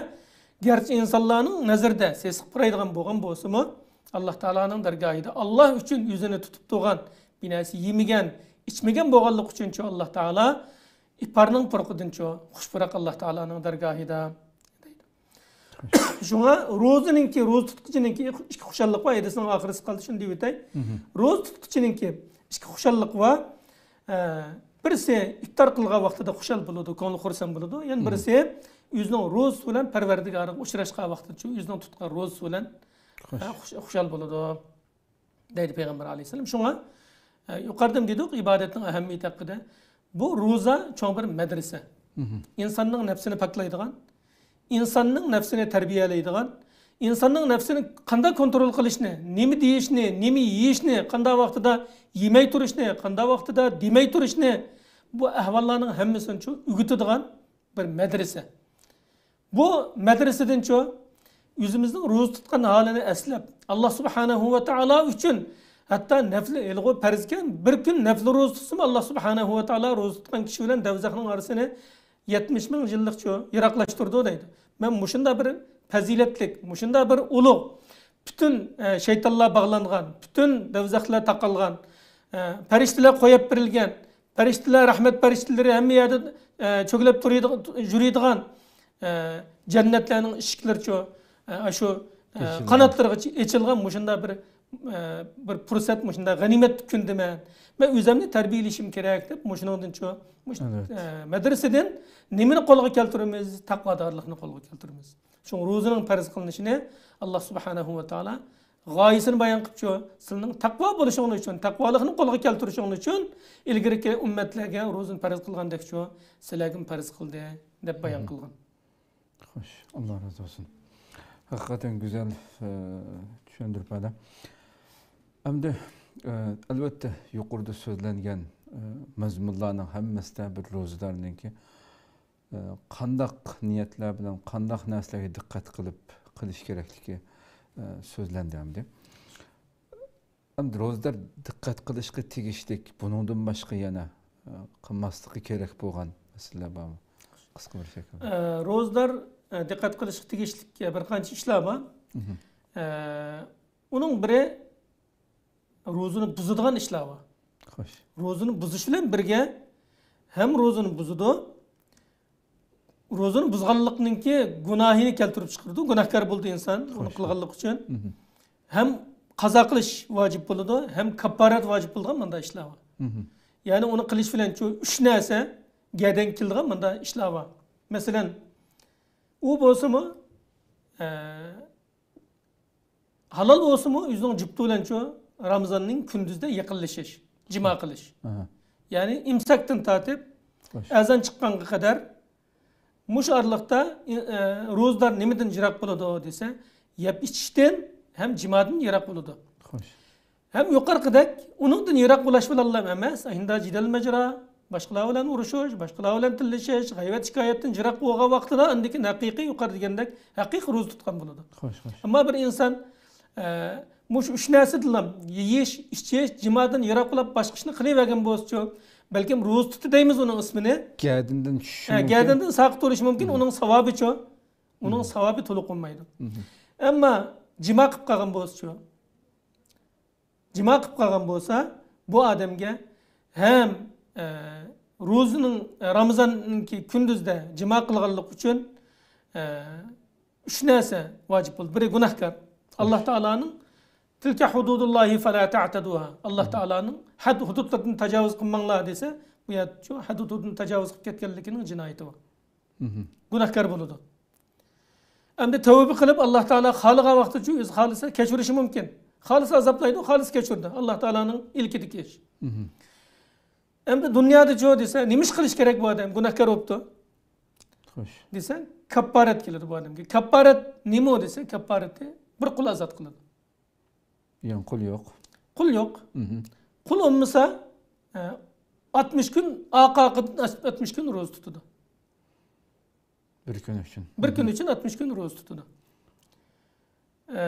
گەرچە ئىنسانلارنىڭ نەزىرىدە سېسىق پۇرايدىغان بولغان بولسىمۇ، ئاللاھ تائالانىڭ دەرگاھىدا ئاللاھ ئۈچۈن ئۆزىنى تۇتۇپ تۇرغان، بىر نەرسە يېمىگەن، ئىچمىگەن بولغانلىقى ئۈچۈنچۇ ئاللاھ تائالا ئىپارنىڭ پۇرىقىدىنچۇ خۇش پۇراق ئاللاھ تائالانىڭ دەرگاھىدا دەيدۇ. شۇڭا روزىنىڭكى، روزا تۇتقۇچىنىڭكى ئىككى خۇشاللىق بار. ھەدىسنىڭ ئاخىرىسى قالدى، شۇنى دېيىۋېتەي. روزا تۇتقۇچىنىڭكى ئىككى خۇشاللىق بار. ئە، بىرسى ئىپتار قىلغان ۋاقتىدا خۇشال بولىدۇ، كۆڭلى خۇرسەن بولىدۇ. يەنە بىرسى ئۆزىنىڭ روزىسى بىلەن پەرۋەردىگارىغا ئۇچراشقان ۋاقتىدا، شۇ ئۆزىنىڭ تۇتقان روزىسى بىلەن، خوش. ئە، خۇش-، خۇشال بولىدۇ دەيدۇ پەيغەمبەر ئەلەيھىسسالام. شۇڭا، ئە، يۇقىرىدىمۇ دېدۇق، ئىبادەتنىڭ ئەھمىيىتى ھەققىدە. بۇ روزا چوڭ بىر مەدرىسە. ئىنساننىڭ نەپسىنى پاكلايدىغان، ئىنساننىڭ نەپسىنى تەربىيەلەيدىغان، ئىنساننىڭ نەپسىنى قانداق كونترول قىلىشنى، نېمە دېيىشنى، نېمە يېيىشنى، قانداق ۋاقتىدا يېمەي تۇرۇشنى، قانداق ۋاقتىدا دېمەي تۇرۇشنى، بۇ ئەھۋاللارنىڭ ھەممىسىنى شۇ ئۆگىتىدىغان بىر مەدرىسە. بۇ مەدرىسىدىنچۇ ئۆزىمىزنىڭ روزا تۇتقان ھالىنى ئەسلەپ، ئاللاھ سۇبھانەھۇ ۋە تائالا ئۈچۈن ھەتتا نەپلى، ھېلىغۇ پەرزكەن، بىر كۈن نەپلى روزا تۇتسىمۇ، ئاللاھ سۇبھانەھۇ ۋە تائالا روزا تۇتقان كىشى بىلەن دەۋزەخنىڭ ئارىسىنى يەتمىش مىڭ يىللىقچە يىراقلاشتۇرىدۇ دەيدۇ. مەن مۇشۇنداق بىر پەزىلەتلىك، مۇشۇنداق بىر ئۇلۇغ، پۈتۈن، ئە، شەيتانلار باغلانغان، پۈتۈن دەۋزەخلەر تاقالغان، ئە، پەرىشتىلەر قويۇپ بېرىلگەن، پەرىشتىلەر، رەھمەت پەرىشتىلىرى ھەممە يەردە، ئە، چۆگىلەپ تۇرىدىغ-، يۈرىدىغان، ئە، جەننەتلەرنىڭ ئىشىكلىرىچۇ، ئە، ئاشۇ، ئە، ئېچىلغان. قاناتلىرىغىچە ئېچىلغان مۇشۇنداق بىر، ئە، بىر پۇرسەت، مۇشۇنداق غەنىيمەتلىك كۈندە مەن، مەن ئۆزۈمنى تەربىيەلىشىم كېرەك دەپ، مۇشۇنىڭدىنچۇ، مۇش-، ئەلۋەتتە. ئە، مەدرىسىدىن نېمىنى قولغا كەلتۈرىمىز؟ تەقۋادارلىقنى قولغا كەلتۈرىمىز. شۇڭا روزىنىڭ پەرز قىلىنىشىنى ئاللاھ سۇبھانەھۇ ۋە تائالا غايىسىنى بايان قىلىپچۇ، سىلىنىڭ تەقۋا بولۇشۇڭلار ئۈچۈن، تەقۋالىقنى قولغا كەلتۈرۈشۈڭلار ئۈچۈن ئىلگىرىكى ئۈممەتلەرگە روزىنى پەرز قىلغاندەكچۇ، سىلەرگىمۇ پەرز قىلدى دەپ بايان قىلغان. خوش، ئاللاھ رازى بولسۇن. ھەقىقەتەن گۈزەل، ئە، چۈشەندۈرۈپ بەردى. ئەمدى، ئە، ئەلۋەتتە، يۇقىرىدا سۆزلەنگەن، ئە، مەزمۇنلارنىڭ ھەممىسىدە بىر روزىدارنىڭكى، ئە، قانداق نىيەتلەر بىلەن، قانداق نەرسىلەرگە دىققەت قىلىپ قىلىش كېرەكلىكى، ئە، سۆزلەندى ئەمدى. ئەمدى روزىدار دىققەت قىلىشقا تېگىشلىك، بۇنىڭدىن باشقا يەنە، ئە، قىلماسلىقى كېرەك بولغان مەسىلىلەر بارمۇ؟ قىسقا بىر شەكىلدە. ئە، روزىدار، ئە، دىققەت قىلىشقا تېگىشلىك، ئە، بىر قانچە ئىشلار بار. مھم. ئە، ئۇنىڭ بىرى روزىنى بۇزىدىغان ئىشلار بار. خوش. روزىنى بۇزۇش بىلەن بىرگە ھەم روزىنى بۇزىدۇ، روزىنى بۇزغانلىقنىڭكى گۇناھىنى كەلتۈرۈپ چىقىرىدۇ. گۇناھكار بولىدۇ ئىنسان ئۇنى قىلغانلىقى ئۈچۈن. مھم. ھەم قازا قىلىش ۋاجىپ بولىدۇ، ھەم كاپپارەت ۋاجىپ بولىدىغان مۇنداق ئىشلار بار. مھم. يەنى ئۇنى قىلىش بىلەن شۇ ئۈچ نەرسە گەدەنگە كېلىدىغان مۇنداق ئىشلار بار. مەسىلەن، ئۇ بولسىمۇ، ئە، ھالال بولسىمۇ، ئۆزىنىڭ جۈپتى بىلەن شۇ رامىزاننىڭ كۈندۈزدە يېقىنلىشىش، جىما قىلىش. ئاھا. يەنى ئىمساكتىن تارتىپ خوش. ئەزان چىققانغا قەدەر مۇشۇ ئارىلىقتا، ئى، ئە، روزىدار نېمىدىن يىراق بولىدۇ دېسە، يەپ ئىچىشتىن ھەم جىمادىن يىراق بولىدۇ. خوش. ھەم يۇقىرىقىدەك ئۇنىڭدىن يىراق بولاش بىلەنلا ئەمەس، ئاينىدا جېدەل ماجىرا، باشقىلار بىلەن ئۇرۇشۇش، باشقىلار بىلەن تىللىشىش، غەيۋەت شىكايەتتىن يىراق بولغان ۋاقتىدا ئاندىن كېيىن ھەقىقىي يۇقىرىدا دېگەندەك ھەقىقىي روزا تۇتقان بولىدۇ. خوش، خوش. ئەمما بىر ئىنسان، ئە، مۇشۇ ئۈچ نەرسىدىنلا، يېيىش، ئىچىش، جىمادىن يىراق بولۇپ باشقا ئىشنى قىلىۋەرگەن بولسىچۇ، بەلكىم روزا تۇتتى دەيمىز ئۇنىڭ ئىسمىنى. گەدىندىن چۈشۈشى ھە، مۇمكىن. گەدىندىن ساقىت بولۇشى مۇمكىن، مم. ئۇنىڭ ساۋابىچۇ؟ ئۇنىڭ مم. ساۋابى تولۇق بولمايدۇ. مم. ئەمما جىما قىلىپ قالغان بولسىچۇ؟ جىما قىلىپ قالغان بولسا، بۇ ئادەمگە ھەم، ئە، روزىنىڭ، ئە، رامىزاننىڭكى كۈندۈزدە جىما قىلغانلىق ئۈچۈن، ئە، ئۈچ نەرسە ۋاجىپ بولدى. بىرى گۇناھكار. ئاللا تائالانىڭ «تىلكە ھۇدۇدۇللاھى فەلا تەئتەدۇھا». ئاللا تائالانىڭ ھەد ھۇدۇدلىرىدىن تاجاۋۇز قىلماڭلار دېسە، بۇ يەردە شۇ ھەد ھۇدۇدىنى تاجاۋۇز قىلىپ كەتكەنلىكىنىڭ جىنايىتى بار. مم. گۇناھكار بولىدۇ. ئەمدى تەۋبە قىلىپ، ئاللا تائالا خالىغان ۋاقتىچۇ ئۆزى خالىسا كەچۈرۈشى مۇمكىن. خالىسا ئازابلايدۇ، خالىسا كەچۈرىدۇ. ئاللا تائالانىڭ ئىلكىدىكى ئىش. مم. ئەمدى دۇنيادىچۇ دېسە، نېمە ئىش قىلىش كېرەك بۇ ئادەم؟ گۇناھكار بوپتۇ. خوش. دېسە، كاپپارەت كېلىدۇ بۇ ئادەمگە. كاپپارەت نېمە دېسە، كاپپارىتى بىر قۇل ئازاد قىلىدۇ. يەنى قۇل يوق. قۇل يوق. مم. قۇل بولمىسا، ئە، ئاتمىش كۈن، ئارقا-ئارقىدىن ئاتمىش كۈن روزا تۇتىدۇ. بىر كۈن ئۈچۈن. بىر كۈن ئۈچۈن ئاتمىش كۈن روزا تۇتىدۇ. ئە،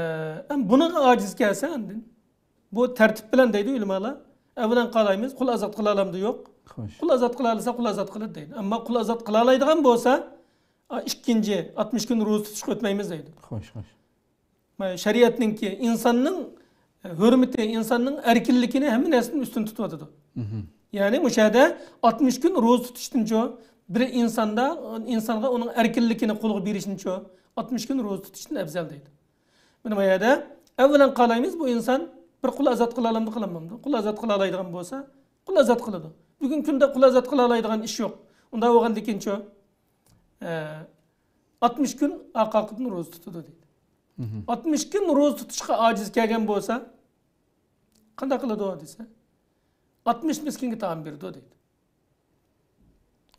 ئەم بۇنىڭغا ئاجىز كەلسە ئاندىن، بۇ تەرتىپ بىلەن دەيدۇ ئۆلىمالار. ئەۋۋەلەن قالايمىز، قۇل ئازاد قىلالامدۇ؟ يوق. خوش. قۇل ئازاد قىلالىسا، قۇل ئازاد قىلىدۇ دەيدۇ. ئەمما قۇل ئازاد قىلالايدىغان بولسا، ئا، ئىككىنچى ئاتمىش كۈن روزا تۇتۇشقا ئۆتمەيمىز دەيدۇ. خوش، خوش. شەرىئەتنىڭكى، ئىنساننىڭ ھۆرمىتى، ئىنساننىڭ ئەركىنلىكىنى ھەممە نەرسىدىن ئۈستۈن تۇتۇۋاتىدۇ. مم. يەنى مۇشۇ يەردە ئاتمىش كۈن روزا تۇتۇشتىنچۇ، بىر ئىنساندا، ئىنسانغا ئۇنىڭ ئەركىنلىكىنى قولغا بېرىشنىچۇ، ئاتمىش كۈن روزا تۇتۇشتىن ئەۋزەل دەيدۇ. مانا بۇ يەردە ئەۋۋەلەن قالايمىز، بۇ ئىنسان بىر قۇل ئازاد قىلالامدۇ، قىلالمامدۇ؟ قۇل ئازاد قىلالايدىغان بولسا، قۇل ئازاد قىلىدۇ. بۈگۈنكى كۈندە قۇل ئازاد قىلالايدىغان ئىش يوق. ئۇنداق بولغاندىكىنچۇ، ئە، ئاتمىش كۈن ئارقا-ئارقىدىن روزا تۇتىدۇ دەيدۇ. مم. ئاتمىش كۈن روزا تۇتۇشقا ئاجىز كەلگەن بولسا، قانداق قىلىدۇ دېسە، ئاتمىش مىسكىنگە تائام بېرىدۇ دەيدۇ.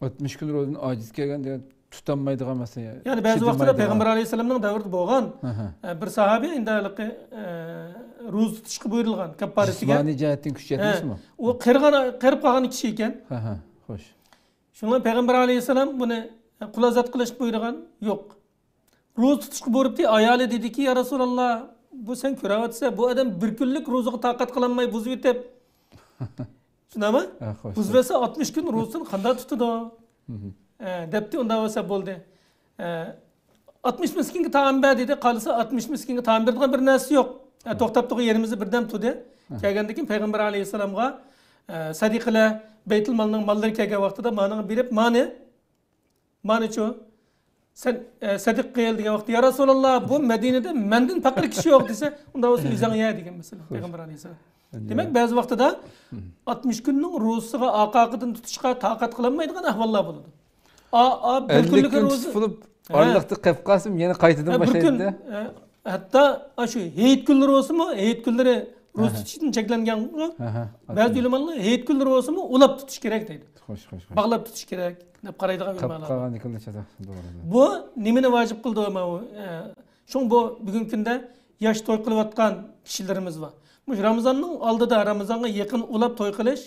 ئاتمىش كۈن روزىدىن ئاجىز كەلگەن دېگەن تۇتالمايدىغان مەسىلە. يەنى بەزى ۋاقىتلاردا چىدىمايدىغان. پەيغەمبەر ئەلەيھىسسالامنىڭ دەۋرىدە بولغان، ئەھە. ئە، بىر ساھابىي ئەندى ھېلىقى، ئە، روزا تۇتۇشقا بۇيرۇلغان كاپپارىتىگە. جىسمانىي جەھەتتىن كۈچ يەتمەسمۇ؟ ئۇ قېرىغان، قېرىپ قالغان كىشى ئىكەن. ئەھە، خوش. شۇڭا پەيغەمبەر ئەلەيھىسسالام بۇنى، ئە، قۇل ئازاد قىلىشقا بۇيرۇغان يوق. روزا تۇتۇشقا بۇيرۇپتۇ، ئايالى دېدىكى، يا رەسۇلاللا، بۇ سەن كۆرۈۋاتىسەن، بۇ ئادەم بىر كۈنلۈك روزىغا تاقەت قىلالماي بۇزۇۋېتىپ. شۇنداقمۇ؟ ھە، خوش. بۇزۇۋەتسە ئاتمىش كۈن روزىسىنى قانداق تۇتىدۇ؟ مم. ئە، دەپتۇ، ئۇنداق بولسا بولدى. ئە، ئاتمىش مىسكىنگە تائام بەر دېدى، قالسا ئاتمىش مىسكىنگە تائام بېرىدىغان بىر نەرسە يوق. ئە، توختاپ تۇرغان يېرىمىزدە بىردەم تۇردى. ھە. كەلگەندىن كېيىن پەيغەمبەر ئەلەيھىسسالامغا، ئە، سەدىقىلەر، بەيتۇلمالنىڭ ماللىرى كەلگەن ۋاقتىدا مانىڭغا بېرىپ، مانى مانىچۇ، سەن، ئە، سەدىقە قىل دېگەن ۋاقىتتا، يا رەسۇلاللا، بۇ مەدىنىدە مەندىن پەقىر كىشى يوق دېسە، ئۇنداق بولسا ئۆزۈڭ يە دېگەن مەسىلە خوش. پەيغەمبەر ئەلەيھىسسالام. ئەلۋەتتە. دېمەك، بەزى ۋاقتىدا مم. ئاتمىش كۈننىڭ روزىسىغا ئارقا-ئارقىدىن تۇتۇشقا تاقەت قىلالمايدىغان ئەھۋاللار بولىدۇ. ئا، ئا، بىر ئەللىك كۈنلۈك كۈن روزا تۇتۇپ، ھە. ئارىلىقتا قېلىپ قالسىمۇ يەنە قايتىدىن ھە، بىر كۈن، باشلايدۇ-دە. ھە، ھەتتا ئاشۇ ھېيت كۈنلىرى بولسىمۇ، ھېيت كۈنلىرى روزا ئەھە. تۇتۇشتىن چەكلەنگەن. ئەھە، بەزى ئاتمىش. ئۆلىمالار ھېيت كۈنلىرى بولسىمۇ ئۇلاپ تۇتۇش كېرەك دەيدۇ. خوش، خوش، خوش. باغلاپ تۇتۇش كېرەك دەپ قارايدىغان ئۆلىمالار بار. قاپقالغان كۈنلەر چاتاق، توغرا. بۇ نېمىنى ۋاجىپ قىلدى ماۋۇ؟ ئە، شۇڭا بۇ بۈگۈنكى كۈندە ياش توي قىلىۋاتقان كىشىلىرىمىز بار. مۇشۇ رامىزاننىڭ ئالدىدا، رامىزانغا يېقىن ئۇلاپ توي قىلىش،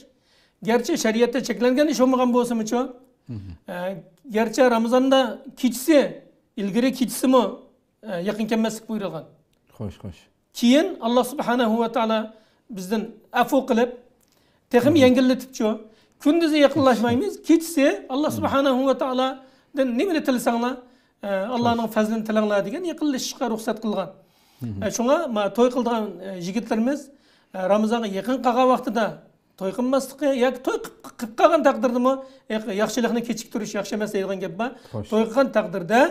گەرچە شەرىئەتتە چەكلەنگەن ئىش بولمىغان بولسىمۇچۇ، مم. ئە، گەرچە رامىزاندا كېچىسى، ئىلگىرى كېچىسىمۇ، ئە، يېقىن كەلمەسلىك بۇيرۇلغان. خوش، خوش. كېيىن ئاللا سۇبھانەھۇ ۋە تائالا بىزدىن ئەفۇ قىلىپ، تېخىمۇ مم. يەڭگىللىتىپچۇ. كۈندۈزى يېقىنلاشمايمىز، كېچىسى ئاللا مم. سۇبھانەھۇ ۋە تائالادىن نېمىنى تىلىسەڭلار، ئە، ئاللانىڭ خوش. پەزلىنى تىلەڭلار دېگەن يېقىنلىشىشقا رۇخسەت قىلغان. مم. ئە، شۇڭا ما توي قىلىدىغان، ئە، يىگىتلىرىمىز، ئە، رامىزانغا يېقىن قالغان ۋاقتىدا توي قىلماسلىقى ياكى توي قىپ، قىپ قالغان تەقدىردىمۇ، ياخ-، ياخشىلىقنى كېچىكتۈرۈش ياخشى ئەمەس دەيدىغان گەپ بار. خوش. توي قىلغان تەقدىردە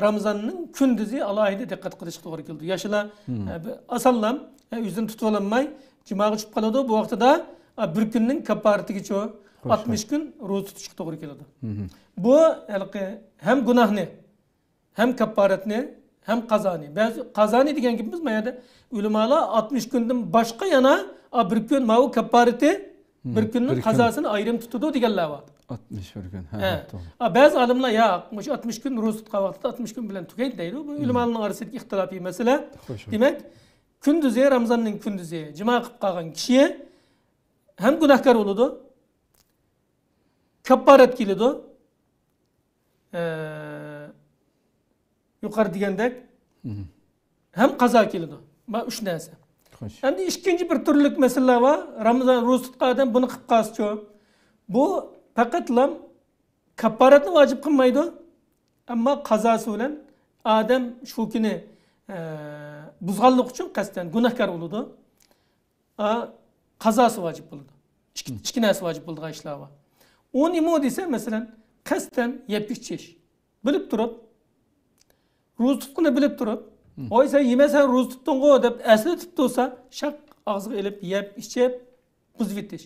رامىزاننىڭ كۈندۈزى ئالاھىدە دىققەت قىلىشقا توغرا كېلىدۇ. ياشلا، مم. ئە، بىر ئاسانلا، ئە، ئۆزىنى تۇتۇۋالالماي جىماغا چۈشۈپ قالىدۇ. بۇ ۋاقتىدا، ئە، بىر كۈننىڭ كاپپارىتىگىچۇ خوش، ئاتمىش خوش. كۈن روزا تۇتۇشقا توغرا كېلىدۇ. مم. بۇ ھېلىقى ھەم گۇناھنى ھەم كاپپارەتنى، ھەم قازانى. بەزى قازانى دېگەن گېپىمىز ما يەردە ئۆلىمالار ئاتمىش كۈندىن باشقا يەنە، ئا، بىر كۈن ماۋۇ كاپپارىتى، مم، بىر كۈننىڭ بىر كۈن. قازاسىنى ئايرىم تۇتىدۇ دېگەنلەر بار. ئاتمىش بىر كۈن. ھە، ھە. ھە، توغرا. ئا، بەزى ئالىملار ياق، مۇشۇ ئاتمىش كۈن روزا تۇتقان ۋاقتىدا ئاتمىش كۈن بىلەن تۈگەيدۇ دەيدۇ. بۇ مم. ئۆلىمالارنىڭ ئارىسىدىكى ئىختىلاپىي مەسىلە. خوش، خوش. دېمەك، كۈندۈزى، رامىزاننىڭ كۈندۈزى جىما قىلىپ قالغان كىشى ھەم گۇناھكار بولىدۇ، كاپپارەت كېلىدۇ. ئە، يۇقىرى دېگەندەك، ھەم قازا كېلىدۇ. مانا ئۈچ نەرسە. خوش. ئەمدى ئىككىنچى بىر تۈرلۈك مەسىلىلەر بار. رامىزان روزا تۇتقان ئادەم بۇنى قىلىپ قالسىچۇ؟ بۇ پەقەتلا كاپپارەتنى ۋاجىپ قىلمايدۇ. ئەمما قازاسى بىلەن ئادەم شۇ كۈنى، ئە، بۇزغانلىق ئۈچۈن قەستەن گۇناھكار بولىدۇ. ئا، قازاسى ۋاجىپ بولىدۇ. ئىككى، ئىككى نەرسە ۋاجىپ بولىدىغان ئىشلار بار. ئۇ نېمە دېسە، مەسىلەن، قەستەن يەپ ئىچىش. بىلىپ تۇرۇپ، روزا تۇتقىنى بىلىپ تۇرۇپ، ۋاي، سەن يېمەيسەن، روزا تۇتتۇڭغۇ دەپ ئەسلىتىپ تۇرسا، شاق ئاغزىغا ئېلىپ، يەپ ئىچىپ، بۇزۇۋېتىش.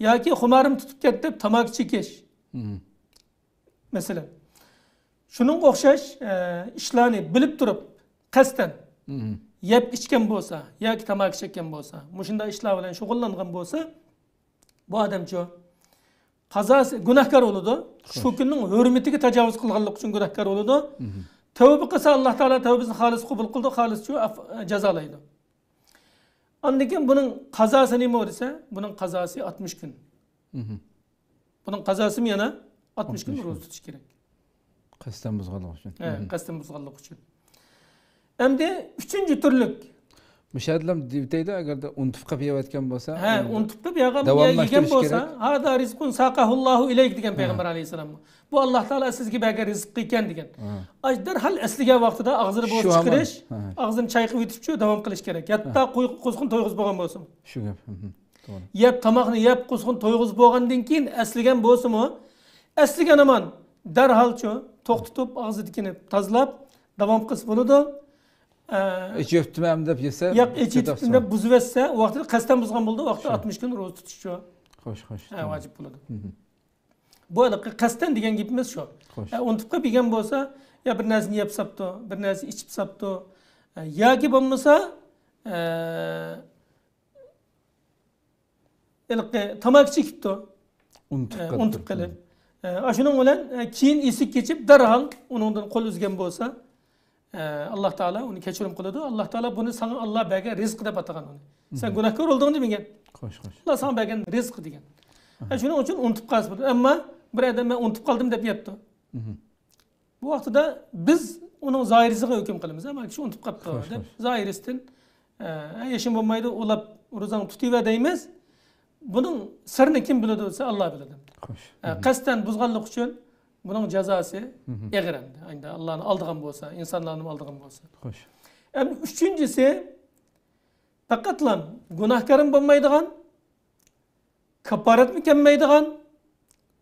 ياكى خۇمارىم تۇتۇپ كەتتى دەپ تاماكا چېكىش. مەسىلەن، شۇنىڭغا ئوخشاش، ئە، ئىشلارنى بىلىپ تۇرۇپ، قەستەن يەپ ئىچكەن بولسا ياكى تاماكا چەككەن بولسا، مۇشۇنداق ئىشلار بىلەن شۇغۇللانغان بولسا، بۇ ئادەمچۇ قازاسى، گۇناھكار بولىدۇ. شۇ كۈننىڭ ھۆرمىتىگە تاجاۋۇز قىلغانلىقى ئۈچۈن گۇناھكار بولىدۇ. تەۋبە قىلسا، ئاللا تائالا تەۋبىسىنى خالىس قوبۇل قىلىدۇ، خالىسچۇ ئەف-، جازالايدۇ. ئاندىن كېيىن بۇنىڭ قازاسى نېمە دېسە، بۇنىڭ قازاسى ئاتمىش كۈن. بۇنىڭ قازاسىمۇ يەنە ئاتمىش كۈن روزا تۇتۇش كېرەك. قەستەن بۇزغانلىق ئۈچۈن. ھە، قەستەن بۇزغانلىق ئۈچۈن. ئەمدى ئۈچىنچى تۈرلۈك. مۇشۇ ئادەم دېيىۋېتەيدۇ، ئەگەردە ئۇنتۇپ قېلىپ يەۋەتكەن بولسا، ھە، ئۇنتۇپ قېلىپ يەگەن، يېگەن بولسا، ھازا رىزقۇن ساقاھۇللاھۇ ئىلەيك دېگەن پەيغەمبەر ئەلەيھىسسالام. بۇ ئاللا تائالا سىزگە بەرگەن رىزىق ئىكەن دېگەن. ئاش دەرھال ئەسلىگەن ۋاقتىدا ئاغزىنى بوش چىقىرىش، ئاغزىنى چايقىۋېتىپچۇ داۋام قىلىش كېرەك. ھەتتا قوزغىقىنى تويغۇزۇپ بولغان بولسىمۇ. شۇ گەپ. توغرا. يەپ، تاماقنى يەپ، قوزغىقىنى تويغۇزۇپ بولغاندىن كېيىن ئەسلىگەن بولسىمۇ، ئەسلىگەن ھامان دەرھالچۇ توختىتىپ، ئاغزىدىكىنى تازىلاپ، داۋام قىلسا بولىدۇ. ئە، ئېچىۋېتىپتىمەن دەپ يېسە، ياق، ئېچىۋېتىپتىمەن دەپ بۇزۇۋەتسە، ۋاقتىدا قەستەن بۇزغان بولىدۇ، ۋاقتىدا ئاتمىش كۈن روزا تۇتۇشچۇ. خوش، خوش. ئە، ۋاجىپ بولىدۇ. بۇ ھېلىقى قەستەن دېگەن گېپىمىز شۇ. خوش. ئە، ئۇنتۇپ قېلىپ يېگەن بولسا، يا بىر نەرسىنى يەپ ساپتۇ، بىر نەرسە ئىچىپ ساپتۇ. ئە، ياكى بولمىسا، ئە، ھېلىقى تاماكا چېكىپتۇ. ئۇنتۇپ ئە، قېلىپتۇ. ئۇنتۇپ قېلىپ. ئە، ئاشۇنىڭ بىلەن، ئە، كېيىن ئېسىگە كېچىپ، دەرھال ئۇنىڭدىن قول ئۈزگەن بولسا، ئە، ئاللا تائالا ئۇنى كەچۈرۈم قىلىدۇ. ئاللا تائالا بۇنى ساڭا ئاللا بەرگەن رىزقى دەپ ئاتىغان ئۇنى. سەن گۇناھكار بولدۇڭ دېمىگەن. خوش، خوش. ئاللا ساڭا بەرگەن رىزقى دېگەن. ئە، شۇنىڭ ئۈچۈن ئۇنتۇپ قالسا بولىدۇ. ئەمما بىر ئادەم مەن ئۇنتۇپ قالدىم دەپ يەپتۇ. بۇ ۋاقتىدا بىز ئۇنىڭ زاھىرىسىغا ھۆكۈم قىلىمىز. ئەمما كىشى ئۇنتۇپ قاپتۇ خوش، دەپ خوش. زاھىرىسىدىن، ئە، يېشىم بولمايدۇ، ئۇلاپ روزاڭ تۇتۇۋەر دەيمىز. بۇنىڭ سىرىنى كىم بىلىدۇ دېسە، ئاللا بىلىدۇ. خوش. ئە، قەستەن بۇزغانلىق ئۈچۈن بۇنىڭ جازاسى ئېغىر ئەمدى. ئەمدى ئاللانى ئالدىغان بولسا، ئىنسانلارنىمۇ ئالدىغان بولسا. خوش. ئەمدى ئۈچىنچىسى، پەقەتلا گۇناھكارمۇ بولمايدىغان، كاپپارەتمۇ كەلمەيدىغان،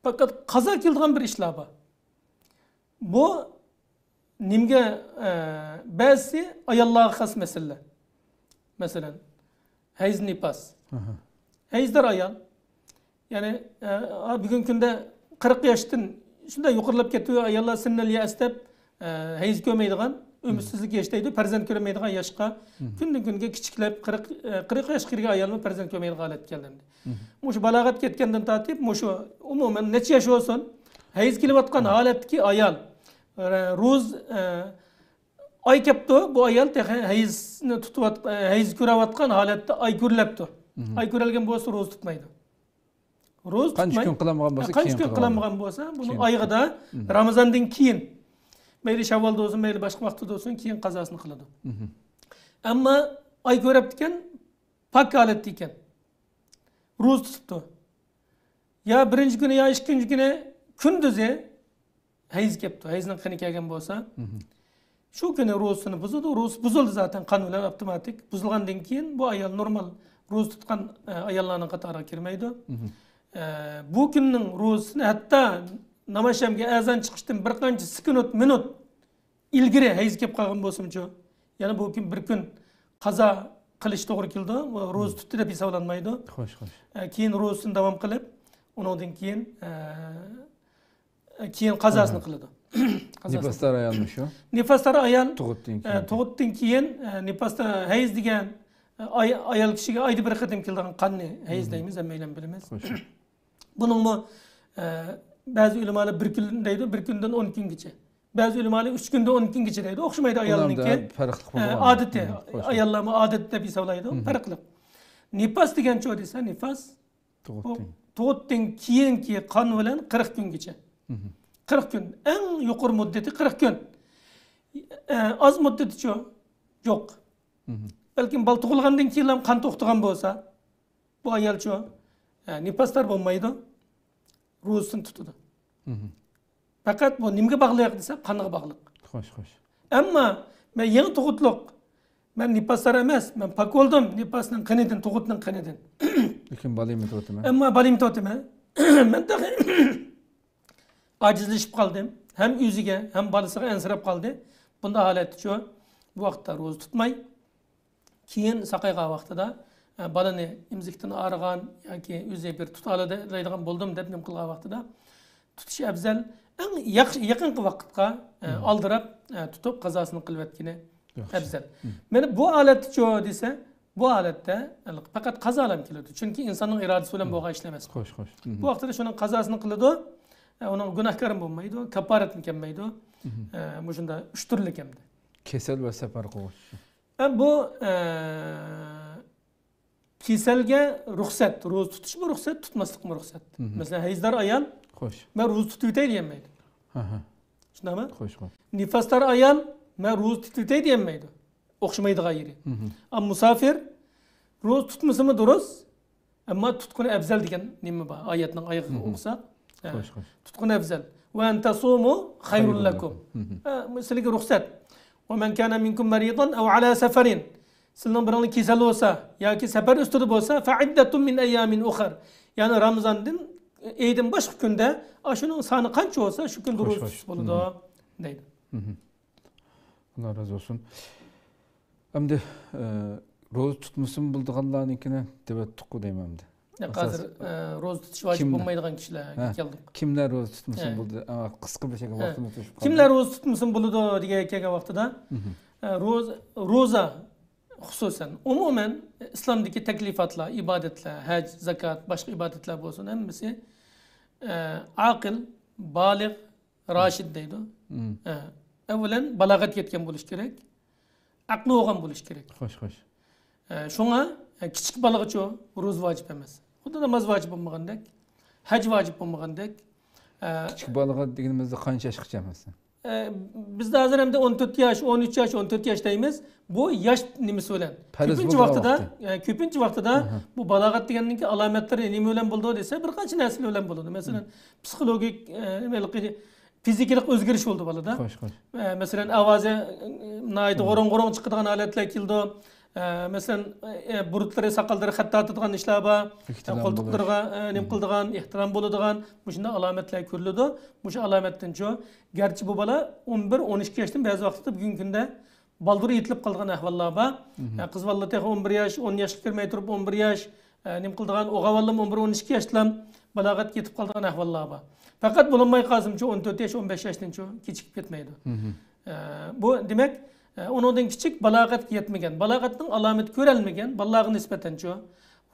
پەقەت قازا كېلىدىغان بىر ئىشلار بار. بۇ نېمىگە، ئە، بەزىسى ئاياللارغا خاس مەسىلىلەر. مەسىلەن، ھەيز، نىپاس. ھەيزدار ئايال. يەنى، ئە، بۈگۈنكى كۈندە قىرىق ياشتىن شۇنداق يۇقىرىلاپ كەتتى، ئاياللار سىننىل يەس دەپ، ئە، ھەيز كۆرمەيدىغان، ئۈمىدسىزلىك ياش دەيدۇ، پەرزەنت كۆرمەيدىغان ياشقا كۈندىن كۈنگە كىچىكلەپ، قىرىق، ئە، قىرىق ياشقا كىرگەن ئايالمۇ پەرزەنت كۆرمەيدىغان ھالەتكە كەلدى ئەمدى. مۇشۇ بالاغەت كەتكەندىن تارتىپ، مۇشۇ ئومۇمەن نەچچە ياش بولسۇن، ھەيز كېلىۋاتقان ھالەتتىكى ئايال، ئە، روز، ئە، ئاي كەپتۇ، بۇ ئايال تېخى ھەيزنى تۇتۇۋات-، ھەيز كۆرۈۋاتقان ھالەتتە ئاي كۆرۈلەپتۇ. ئاي كۆرۈلگەن بولسا روزا تۇتمايدۇ. روزا تۇتماي، قانچە كۈن قىلالمىغان بولسا، قانچە كۈن قىلالمىغان بولسا، بۇنىڭ ئايىغىدا، رامىزاندىن كېيىن، مەيلى شەۋۋالدا بولسۇن، مەيلى باشقا ۋاقىتتا بولسۇن، كېيىن قازاسىنى قىلىدۇ. ئەمما ئاي كۆرۈپتىكەن، پاك ھالەتتە ئىكەن. روزا تۇتۇپتۇ. يا بىرىنچى كۈنى، يا ئىككىنچى كۈنى كۈندۈزى ھەيز كەپتۇ، ھەيزنىڭ قېنى كەلگەن بولسا، شۇ كۈنى روزىسىنى بۇزىدۇ، روزىسى بۇزۇلدى زاتەن قان بىلەن ئاپتوماتىك. بۇزۇلغاندىن كېيىن بۇ ئايال نورمال روزا تۇتقان، ئە، ئاياللارنىڭ قاتارىغا كىرمەيدۇ. ئە، بۇ كۈننىڭ روزىسىنى ھەتتا ناماز شەمگە ئەزان چىقىشتىن بىر قانچە سېكۇنت، مىنۇت ئىلگىرى ھەيز كېلىپ قالغان بولسىمۇچۇ؟ يەنە بۇ كۈن بىر كۈن قازا قىلىش توغرا كېلىدۇ. روزا تۇتتى دەپ ھېسابلانمايدۇ. خوش، خوش. ئە، كېيىن روزىسىنى داۋام قىلىپ، ئۇنىڭدىن كېيىن، ئە، كېيىن قازاسىنى قىلىدۇ. قازاسىنى. نىپاسدار ئايالمۇ شۇ؟ نىپاسدار ئايال، تۇغۇتتىن كېيىن. ئە، تۇغۇتتىن كېيىن، ئە، نىپاستا ھەيز دېگەن، ئە، ئاي-، ئايال كىشىگە ئايدا بىر قېتىم كېلىدىغان قاننى ھەيز دەيمىز، ھەممەيلەن بىلىمىز. خوش. بۇنىڭمۇ، ئە، بەزى ئۆلىمالار بىر كۈن دەيدۇ، بىر كۈندىن ئون كۈنگىچە. بەزى ئۆلىمالار ئۈچ كۈندىن ئون كۈنگىچە دەيدۇ. ئوخشىمايدۇ ئايالنىڭكى. ئۇلاردا پەرقلىق بولغان. ئە، ئادىتى. خوش. ئاياللارمۇ ئادەت دەپ ھېسابلايدۇ. پەرقلىق. نىپاس دېگەن چۇ دېسە، نىپاس بۇ تۇغۇتتىن. تۇغۇتتىن كېيىنكى قان بىلەن قىرىق كۈنگىچە. مم. قىرىق كۈن. ئەڭ يۇقىرى مۇددىتى قىرىق كۈن. ئە، ئاز مۇددىتىچۇ؟ يوق. مم. بەلكىم بالا تۇغۇلغاندىن كېيىنلا قان توختىغان بولسا، بۇ ئايالچۇ، ئە، نىپاسدار بولمايدۇ، روزىسىنى تۇتىدۇ. مم. پەقەت بۇ نېمىگە باغلىق دېسە، قانغا باغلىق. خوش، خوش. ئەمما مەن يېڭى تۇغۇتلۇق، مەن نىپاسدار ئەمەس، مەن پاك بولدۇم نىپاسنىڭ قېنىدىن، تۇغۇتنىڭ قېنىدىن. لېكىن بالا يېمىتىۋاتىمەن. ئەمما بالا يېمىتىۋاتىمەن. مەن تېخى ئاجىزلىشىپ قالدىم. ھەم ئۆزىگە، ھەم بالىسىغا ئەنسىرەپ قالدى. بۇنداق ھالەتتىچۇ، بۇ ۋاقىتتا روزا تۇتماي، كېيىن ساقايغان ۋاقتىدا، ئە، بالىنى ئېمىزىكتىن ئاغرىغان ياكى ئۆزى بىر تۇتالايدىغان بولدۇم دەپ نېمە قىلغان ۋاقتىدا تۇتۇش ئەۋزەل. ئەڭ ياخشى، يېقىنقى ۋاقىتقا، ئە، مم. ئالدىراپ، ئە، تۇتۇپ قازاسىنى قىلىۋەتكىنى ياخشى. ئەۋزەل. مم. مانا بۇ ھالەتتىچۇ دېسە، بۇ ھالەتتە پەقەت قازالام كېلىدۇ. چۈنكى ئىنساننىڭ ئىرادىسى بىلەن مم. بولغان ئىش ئەمەس. خوش، خوش. مم. بۇ ۋاقتىدا شۇنىڭ قازاسىنى قىلىدۇ. ئە، ئۇنىڭ گۇناھكارمۇ بولمايدۇ، كاپپارەتمۇ كەلمەيدۇ. مم. ئە، مۇشۇنداق ئۈچ تۈرلۈك ئەمدى. كېسەل ۋە سەپەر قىلغۇچ. ئە، بۇ، ئە، كېسەلگە رۇخسەت، روزا تۇتۇشمۇ رۇخسەت، تۇتماسلىقمۇ رۇخسەت. مم. مەسىلەن، ھەيزدار ئايال، خوش. مەن روزا تۇتۇۋېتەي دېيەلمەيدۇ. ھە، ھە. شۇنداقمۇ؟ خوش، خوش. نىپاسدار ئايال، مەن روزا تۇتۇۋېتەي دېيەلمەيدۇ. ئوخشىمايدىغان يېرى. مم. ئەمما مۇساپىر، روزا تۇتمىسىمۇ دۇرۇس، ئەمما تۇتقىنى ئەۋزەل دېگەن نېمە بار؟ ئايەتنىڭ ئايىغىغا مم. ئوقۇساق، ھە. خوش، خوش. تۇتقىنى ئەۋزەل. وە ئەن تەسۇمۇ خەيرۇن لەكۇم. مم. ھە، سىلەرگە رۇخسەت. ومن كان منكم مريضا أو على سفر. سىلەرنىڭ بىرىڭلار كېسەل بولسا ياكى سەپەر ئۈستىدە بولسا، فعدة من أيام أخر. يەنى رامىزاندىن، ئېيدىن باشقا كۈندە، ئاشۇنىڭ سانى قانچە بولسا، شۇ كۈندە خوش، روزا خوش. تۇتسا بولىدۇ، مم. دەيدۇ. مم. ئاللا رازى بولسۇن. ئەمدى، ئە، روزا تۇتمىسىمۇ بولىدىغانلارنىڭكىنى دەۋەتتۇققۇ دەيمەن ئەمدى. ياق، ئاساس ھازىر، ئە، روزا تۇتۇش ۋاجىپ كىملەر؟ بولمايدىغان كىشىلەرگە ھە. كەلدۇق. كىملەر روزا تۇتمىسىمۇ ھە. بولىدۇ؟ ئا، قىسقا بىر شەكىلدە ھە. ۋاقتىمىز توشۇپ قالدى. كىملەر روزا تۇتمىسىمۇ بولىدۇ دېگەنگە كەلگەن ۋاقتىدا، مم. ئە، روزا، روزا خۇسۇسەن، ئومۇمەن ئىسلامدىكى تەكلىپاتلار، ئىبادەتلەر، ھەج، زاكات، باشقا ئىبادەتلەر بولسۇن، ھەممىسى، ئە، ئاقىل، بالىغ، راشىد دەيدۇ. مم. ئە، ئەۋۋەلەن بالاغەتكە يەتكەن بولۇش كېرەك. ئەقلى بولغان بولۇش كېرەك. خوش، خوش. ئە، شۇڭا، ئە، كىچىك بالىغىچۇ روزا ۋاجىپ ئەمەس. خۇددى ناماز ۋاجىپ بولمىغاندەك، ھەج ۋاجىپ بولمىغاندەك. ئە، كىچىك بالىغا دېگىنىمىزدە قانچە ياشقىچە مەسىلەن؟ ئە، بىزدە ھازىر ئەمدى ئون تۆت ياش، ئون ئۈچ ياش، ئون تۆت ياش دەيمىز. بۇ ياش نېمىسى بىلەن؟ پەرز كۆپىنچە بولغان ۋاقتىدا، ۋاقتى. ئە، كۆپىنچە ۋاقتىدا ئاھا. بۇ بالاغەت دېگەننىڭكى ئالامەتلىرى نېمە بىلەن بولىدۇ دېسە، بىر قانچە نەرسە بىلەن بولىدۇ. مەسىلەن، مم. پسىخولوگىك، ئە، نېمە، فىزىكىلىق ئۆزگىرىش بولىدۇ بالىدا. خوش، خوش. ئە، مەسىلەن، ئاۋازى، ئە، ناھايىتى مم. غۇرۇڭ-غۇرۇڭ چىقىدىغان ھالەتلەر كېلىدۇ. ئە، مەسىلەن، ئە، بۇرۇتلىرى، ساقاللىرى خەت تارتىدىغان ئىشلار بار. ئە، ئېھتىلام قولتۇقلىرىغا، بولۇش. ئە، نېمە مم. قىلىدىغان، ئېھتىلام بولىدىغان مۇشۇنداق ئالامەتلەر كۆرۈلىدۇ. مۇشۇ ئالامەتتىنچۇ، گەرچە بۇ بالا ئون بىر، ئون ئىككى ياشتىن بەزى ۋاقىتتا بۈگۈنكى كۈندە بالدۇر يېتىلىپ قالىدىغان ئەھۋاللار بار. مم. ئە، قىز بالىلار تېخى ئون بىر ياش، ئون ياشقا كىرمەي تۇرۇپ ئون بىر ياش، ئە، نېمە قىلىدىغان، ئوغۇل بالىلىرىمۇ ئون بىر، ئون ئىككى ياشتىلا بالاغەتكە يېتىپ قالىدىغان ئەھۋاللار بار. پەقەت بولۇنماي قالسىمۇچۇ ئون تۆت ياش، ئون بەش ياشتىنچۇ كېچىكىپ كەتمەيدۇ. مم. ئە، بۇ دېمەك، ئە، ئۇنىڭدىن كىچىك بالاغەتكە يەتمىگەن، بالاغەتنىڭ ئالامىتى كۆرەلمىگەن بالىلارغا نىسبەتەنچۇ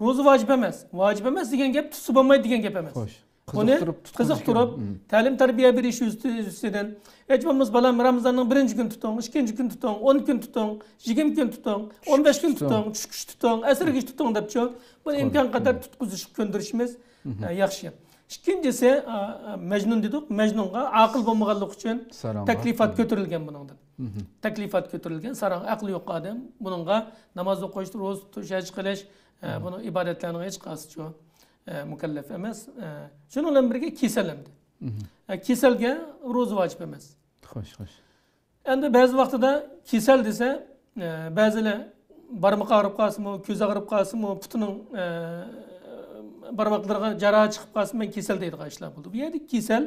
روزا ۋاجىپ ئەمەس. ۋاجىپ ئەمەس دېگەن گەپ تۇتسا بولمايدۇ دېگەن گەپ ئەمەس. خوش. بۇنى قىزىقتۇرۇپ، تۇتقۇزۇش قىزىقتۇرۇپ، كېرەك. مم. تەلىم تەربىيە بېرىش يۈزىسىدىن، ھېچ بولمىسا بالام رامىزاننىڭ بىرىنچى كۈنى تۇتۇڭ، ئىككىنچى كۈنى تۇتۇڭ، ئون كۈن تۇتۇڭ، يىگىرمە كۈن تۇتۇڭ، ئون بەش كۈن تۇتۇڭ، چۈشكۈچە تۇتۇڭ، ئەسىرگىچە تۇتۇڭ دەپچۇ، بۇنى توغرا. ئىمكان قەدەر مم. تۇتقۇزۇشقا كۆندۈرۈشىمىز، مم. ئە، ياخشى. ئىككىنچىسى، ئا، ئا، مەجنۇن دېدۇق، مەجنۇنغا ئاقىل بولمىغانلىقى ئۈچۈن ساراڭ تەكلىپات كۆتۈرۈلگەن بۇنىڭدىن. مم. تەكلىپات كۆتۈرۈلگەن، ساراڭ، ئەقلى يوق ئادەم، بۇنىڭغا ناماز ئوقۇش، روزا تۇتۇش، ھەج قىلىش، ئە، مم. بۇنىڭ ئىبادەتلەرنىڭ ھېچقايسىچۇ ئە، مۇكەللەپ ئەمەس. ئە، شۇنىڭ بىلەن بىرگە كېسەل ئەمدى. مم. ئە، كېسەلگە روزا ۋاجىپ ئەمەس. خوش، خوش. ئەمدى بەزى ۋاقتىدا كېسەل دېسە، ئە، بەزىلەر بارمىقى ئاغرىپ قالسىمۇ، كۆزى ئاغرىپ قالسىمۇ، پۇتىنىڭ، ئە، بارماقلىرىغا جاراھەت چىقىپ قالسىمۇ، مەن كېسەل دەيدىغان ئىشلار بولىدۇ. بۇ يەردە كېسەل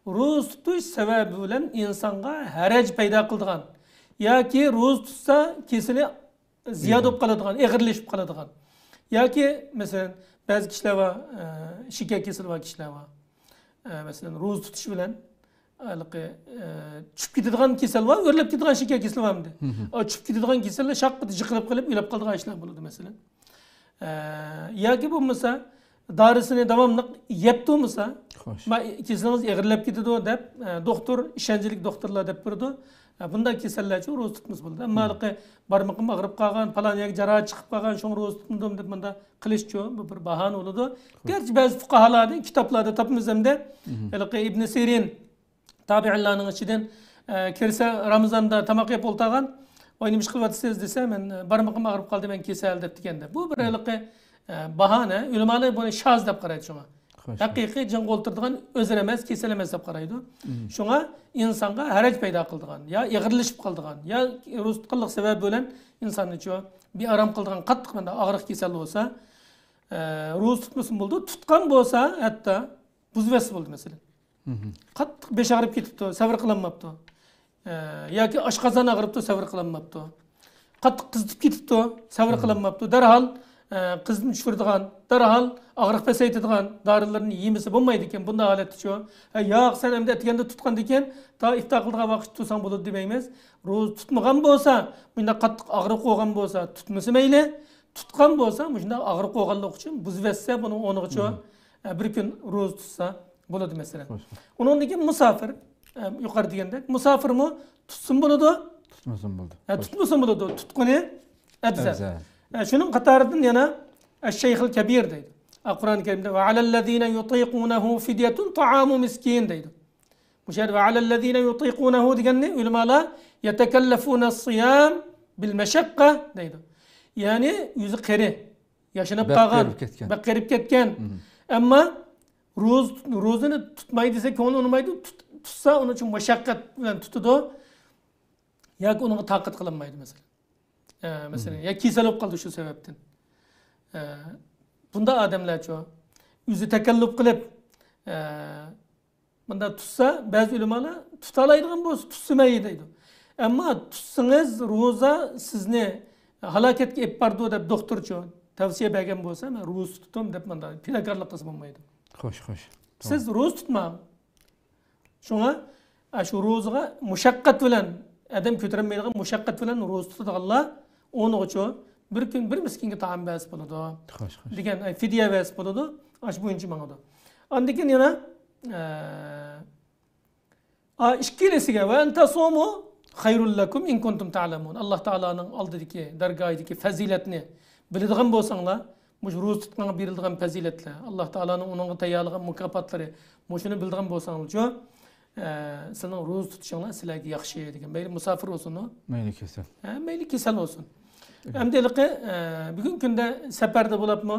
روزا تۇتۇش سەۋەبى بىلەن ئىنسانغا ھەرەج پەيدا قىلىدىغان ياكى روزا تۇتسا كېسىلى زىيادە بولۇپ قالىدىغان، ئېغىرلىشىپ قالىدىغان. ياكى، مەسىلەن، بەزى كىشىلەر بار، ئە، شېكەر كېسىلى بار كىشىلەر بار. ئە، مەسىلەن، روزا تۇتۇش بىلەن، ھېلىقى، ئە، چۈشۈپ كېتىدىغان كېسەل بار، ئۆرلەپ كېتىدىغان شېكەر كېسىلى بارمىدى؟ مم. ئا، چۈشۈپ كېتىدىغان كېسەللەر شاققىدە جىقىلىپ قېلىپ، ئۆلۈپ قالىدىغان ئىشلار بولىدۇ، مەسىلەن. ئە، ياكى بولمىسا، دارىسىنى داۋاملىق يەپ تۇرمىسا، خوش. ما-، كېسىلىڭىز ئېغىرلاپ كېتىدۇ دەپ، ئە، دوختۇر، ئىشەنچلىك دوختۇرلار دەپ بېرىدۇ. ھە، بۇنداق كېسەللەرچۇ روزا تۇتمىسا بولىدۇ. ئەمما ھېلىقى بارمىقىم ئاغرىپ قالغان، پالان يەرگە جاراھەت چىقىپ قالغان، شۇڭا روزا تۇتمىدىم دەپ مۇنداق قىلىشچۇ، بۇ بىر باھانە بولىدۇ. گەرچە بەزى فۇقاھالاردىن كىتابلاردا تاپىمىز ھەمدە، ھېلىقى ئىبنى سىرىن تابىئىنلارنىڭ ئىچىدىن، ئە، كىرسە رامىزاندا تاماق يەپ ئولتۇرغان، ۋاي، نېمە ئىش قىلىۋاتىسىز دېسە، مەن، ئە، بارمىقىم ئاغرىپ قالدى، مەن كېسەل دەپ دېگەندە. بۇ بىر ھېلىقى، ئە، باھانە، ئۆلىمالار بۇنى شاز دەپ قارايدۇ شۇڭا. ھەقىقىي جىڭغا ئولتۇرىدىغان ئۆزرە ئەمەس، كېسەل ئەمەس دەپ قارايدۇ. شۇڭا ئىنسانغا ھەرەج پەيدا قىلىدىغان، يا ئېغىرلىشىپ قالىدىغان، يا روزا تۇتقانلىق سەۋەبى بىلەن ئىنساننى چۇ بىئارام قىلىدىغان قاتتىق مۇنداق ئاغرىق كېسەل بولسا، ئە، روزا تۇتمىسىمۇ بولىدۇ، تۇتقان بولسا ھەتتا بۇزۇۋەتسە بولدى مەسىلەن. قاتتىق بېشى ئاغرىپ كېتىپتۇ، سەۋر قىلالماپتۇ. ئە، ياكى ئاشقازان ئاغرىپتۇ، سەۋر قىلالماپتۇ. قاتتىق قىزىتىپ كېتىپتۇ، سەۋر قىلالماپتۇ. دەرھال، ئە، قىزىتما چۈشۈرىدىغان، دەرھال ئاغرىق پەسەيتىدىغان دارىلىرىنى يېمىسە بولمايدىكەن، بۇنداق ھالەتتىچۇ. ھە، ياق، سەن ئەمدى ئەتىگەندە تۇتقاندىكىن تا ئىپتار قىلىدىغان ۋاقىت تۇتساڭ بولىدۇ دېمەيمىز. روزا تۇتمىغان بولسا، مۇنداق قاتتىق ئاغرىق بولغان بولسا، تۇتمىسا مەيلى. تۇتقان بولسا، مۇشۇنداق ئاغرىق بولغانلىقى ئۈچۈن بۇزۇۋەتسە، بۇنىڭ ئورنىغىچۇ، ئە، بىر كۈن روزا تۇتسا بولىدۇ، مەسىلەن. ئۇنىڭدىن كېيىن مۇساپىر، ئە، يۇقىرى دېگەندەك، مۇساپىرمۇ تۇتسىمۇ بولىدۇ، تۇتمىسىمۇ بولىدۇ. ھە، تۇتمىسىمۇ بولىدۇ، تۇتقىنى ئەۋزەل. ئەۋزەل. ئە، شۇنىڭ قاتارىدىن يەنە ئەششەيخىل كەبىر دەيدۇ. ئە، قۇرئان كەرىمدە، «ۋە ئەلەللەزىنە يۇتىقۇنەھۇ فىديەتۇن تائامۇ مىسكىن» دەيدۇ. بۇ يەردە «ۋە ئەلەللەزىنە يۇتىقۇنەھۇ» دېگەننى ئۆلىمالار «يەتەكەللەفۇنە سىيام بىل مەشەققە» دەيدۇ. يەنى ئۆزى قېرى، ياشىنىپ قالغان، بەك قېرىپ كەتكەن. ئەمما روز-، روزىنى تۇتماي دېسە كۆڭلى ئۇنىمايدۇ، تۇت-، تۇتسا ئۇنىڭ ئۈچۈن مۇشەققەت بىلەن تۇتىدۇ. ياكى ئۇنىڭغا تاقەت قىلالمايدۇ، مەسىلەن. ئە، مەسىلەن، يا كېسەل بولۇپ قالدى شۇ سەۋەبتىن. ئە، بۇنداق ئادەملەرچۇ، ئۆزى تەكەللۇپ قىلىپ، ئە، مۇنداق تۇتسا، بەزى ئۆلىمالار تۇتالايدىغان بولسا تۇتسا مەيلى دەيدۇ. ئەمما تۇتسىڭىز روزا سىزنى ھالاكەتكە ئېلىپ بارىدۇ دەپ دوختۇرچۇ تەۋسىيە بەرگەن بولسا، مەن روزا تۇتتۇم دەپ مۇنداق پىداكارلىق قىلسا بولمايدۇ. خوش، خوش. سىز روزا تۇتماڭ. شۇڭا، ئاشۇ روزىغا مۇشەققەت بىلەن، ئادەم كۆتۈرەلمەيدىغان مۇشەققەت بىلەن روزا تۇتىدىغانلار ئۇنىڭغىچۇ بىر كۈن بىر مىسكىنگە تائام بەرسە بولىدۇ. خوش، خوش. دېگەن، ئاي، فىدىيە بەرسە بولىدۇ. ئاشۇ بويىچە ماڭىدۇ. ئاندىن كېيىن يەنە، ئە، ئا، ئىككىلىسىگە «ۋە ئەن تەسۇمۇ خەيرۇل لەكۇم ئىن كۇنتۇم تەئلەمۇن». ئاللا تائالانىڭ ئالدىدىكى، دەرگاھىدىكى پەزىلەتنى بىلىدىغان بولساڭلار، مۇشۇ روزا تۇتقانغا بېرىلىدىغان پەزىلەتلەر، ئاللا تائالانىڭ ئۇنىڭغا تەييارلىغان مۇكاپاتلىرى، مۇشۇنى بىلىدىغان بولساڭلارچۇ، ئە، سىلىنىڭ روزا تۇتۇشۇڭلار سىلەرگە ياخشى دېگەن. مەيلى مۇساپىر بولسۇن ئۇ. مەيلى كېسەل. ھە، مەيلى كېسەل بولسۇن. ئەمدى ھېلىقى، ئە، بۈگۈنكى كۈندە سەپەردە بولۇپمۇ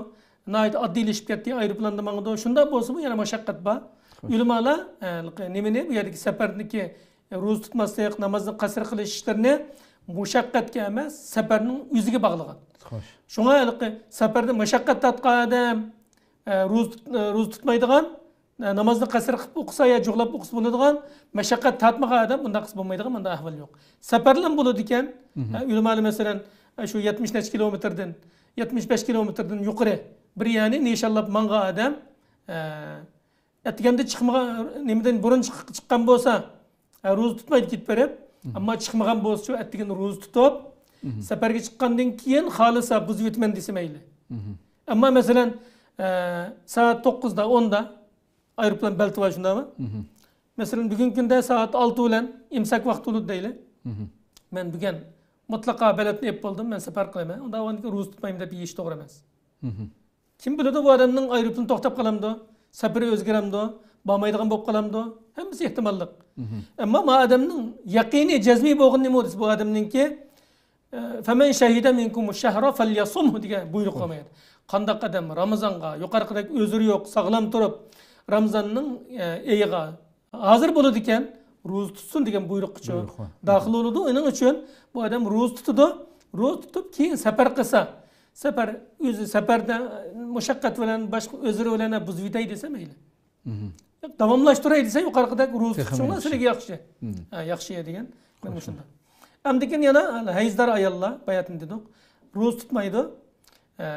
ناھايىتى ئاددىيلىشىپ كەتتى، ئايروپىلاندا ماڭىدۇ. شۇنداق بولسىمۇ يەنە مۇشەققەت بار. خوش. ئۆلىمالار، ئە، نېمىنى، بۇ يەردىكى سەپەردىكى، ئە، روزا تۇتماسلىق، نامازنى قەسىر قىلىش ئىشلىرىنى مۇشەققەتكە ئەمەس، سەپەرنىڭ ئۆزىگە باغلىغان. خوش. شۇڭا ھېلىقى سەپەردە مۇشەققەت تارتقان ئادەم، ئە، روزا تۇت-، ئە، روزا تۇتمايدىغان، ئە، نامازنى قەسىر قىلىپ ئوقۇسا يا جۇغلاپ ئوقۇسا بولىدىغان، مەشەققەت تارتمىغان ئادەم بۇنداق قىلسا بولمايدىغان، مۇنداق ئەھۋال يوق. سەپەرلەرمۇ بولىدىكەن. ئە، ئۆلىمالار، مەسىلەن، ئە، شۇ يەتمىش نەچچە كىلومېتىردىن، يەتمىش بەش كىلومېتىردىن يۇقىرى بىر يەرنى نىشانلاپ ماڭغان ئادەم، ئە، ئەتىگەندە چىقمىغان، نېمىدىن بۇرۇن چىق-، چىققان بولسا، ئە، روزا تۇتمايدۇ كېتىپ بېرىپ. ئەمما چىقمىغان بولسىچۇ، ئەتىگەن روزا تۇتۇپ، سەپەرگە چىققاندىن كېيىن خالىسا بۇزۇۋېتىمەن دېسە مەيلى. ئەمما مەسىلەن، ئە، سائەت توققۇزدا، ئوندا ئايروپىلان بېلىتى بار، شۇنداقمۇ؟ مەسىلەن، بۈگۈنكى كۈندە سائەت ئالتە بىلەن ئىمساك ۋاقتى بولىدۇ دەيلى. مەن بۈگۈن مۇتلەقا بېلەتنى ئېلىپ بولدۇم، مەن سەپەر قىلىمەن. ئۇنداق بولغاندىكىن روزا تۇتمايمەن دەپ يېيىش توغرا ئەمەس. كىم بىلىدۇ، بۇ ئادەمنىڭ ئايروپىلانى توختاپ قالامدۇ، سەپىرى ئۆزگىرەمدۇ، بارمايدىغان بولۇپ قالامدۇ؟ ھەممىسى ئېھتىماللىق. ئەمما ما ئادەمنىڭ يەقىنىي، جەزمىي بولغىنى نېمە دېسە، بۇ ئادەمنىڭكى، ئە، «فەمەن شەھىدە مىنكۇمۇش شەھرە فەليەسۇمھۇ» دېگەن بۇيرۇق بار. قانداق ئادەم رامىزانغا يۇقىرىقىدەك ئۆزرى يوق، ساغلام تۇرۇپ، رامىزاننىڭ، ئە، ئېيىغا ھازىر بولىدىكەن، روزا تۇتسۇن دېگەن بۇيرۇققىچۇ داخىل بولىدۇ. ئۇنىڭ ئۈچۈن بۇ ئادەم روزا تۇتىدۇ، روزا تۇتۇپ كېيىن سەپەر قىلسا، سەپەر، ئۆزى سەپەردە مۇشەققەت بىلەن، باشقا ئۆزرە بىلەن بۇزۇۋېتەي دېسە مەيلى. داۋاملاشتۇراي دېسە، يۇقىرىقىدەك روزا تۇتۇشۇڭلار سىلەرگە ياخشى. ھە، ياخشى دېگەن. مانا مۇشۇنداق. ئەمدىكىن يەنە ھەيزدار ئاياللار، باياتىن دېدۇق، روزا تۇتمايدۇ. ئە،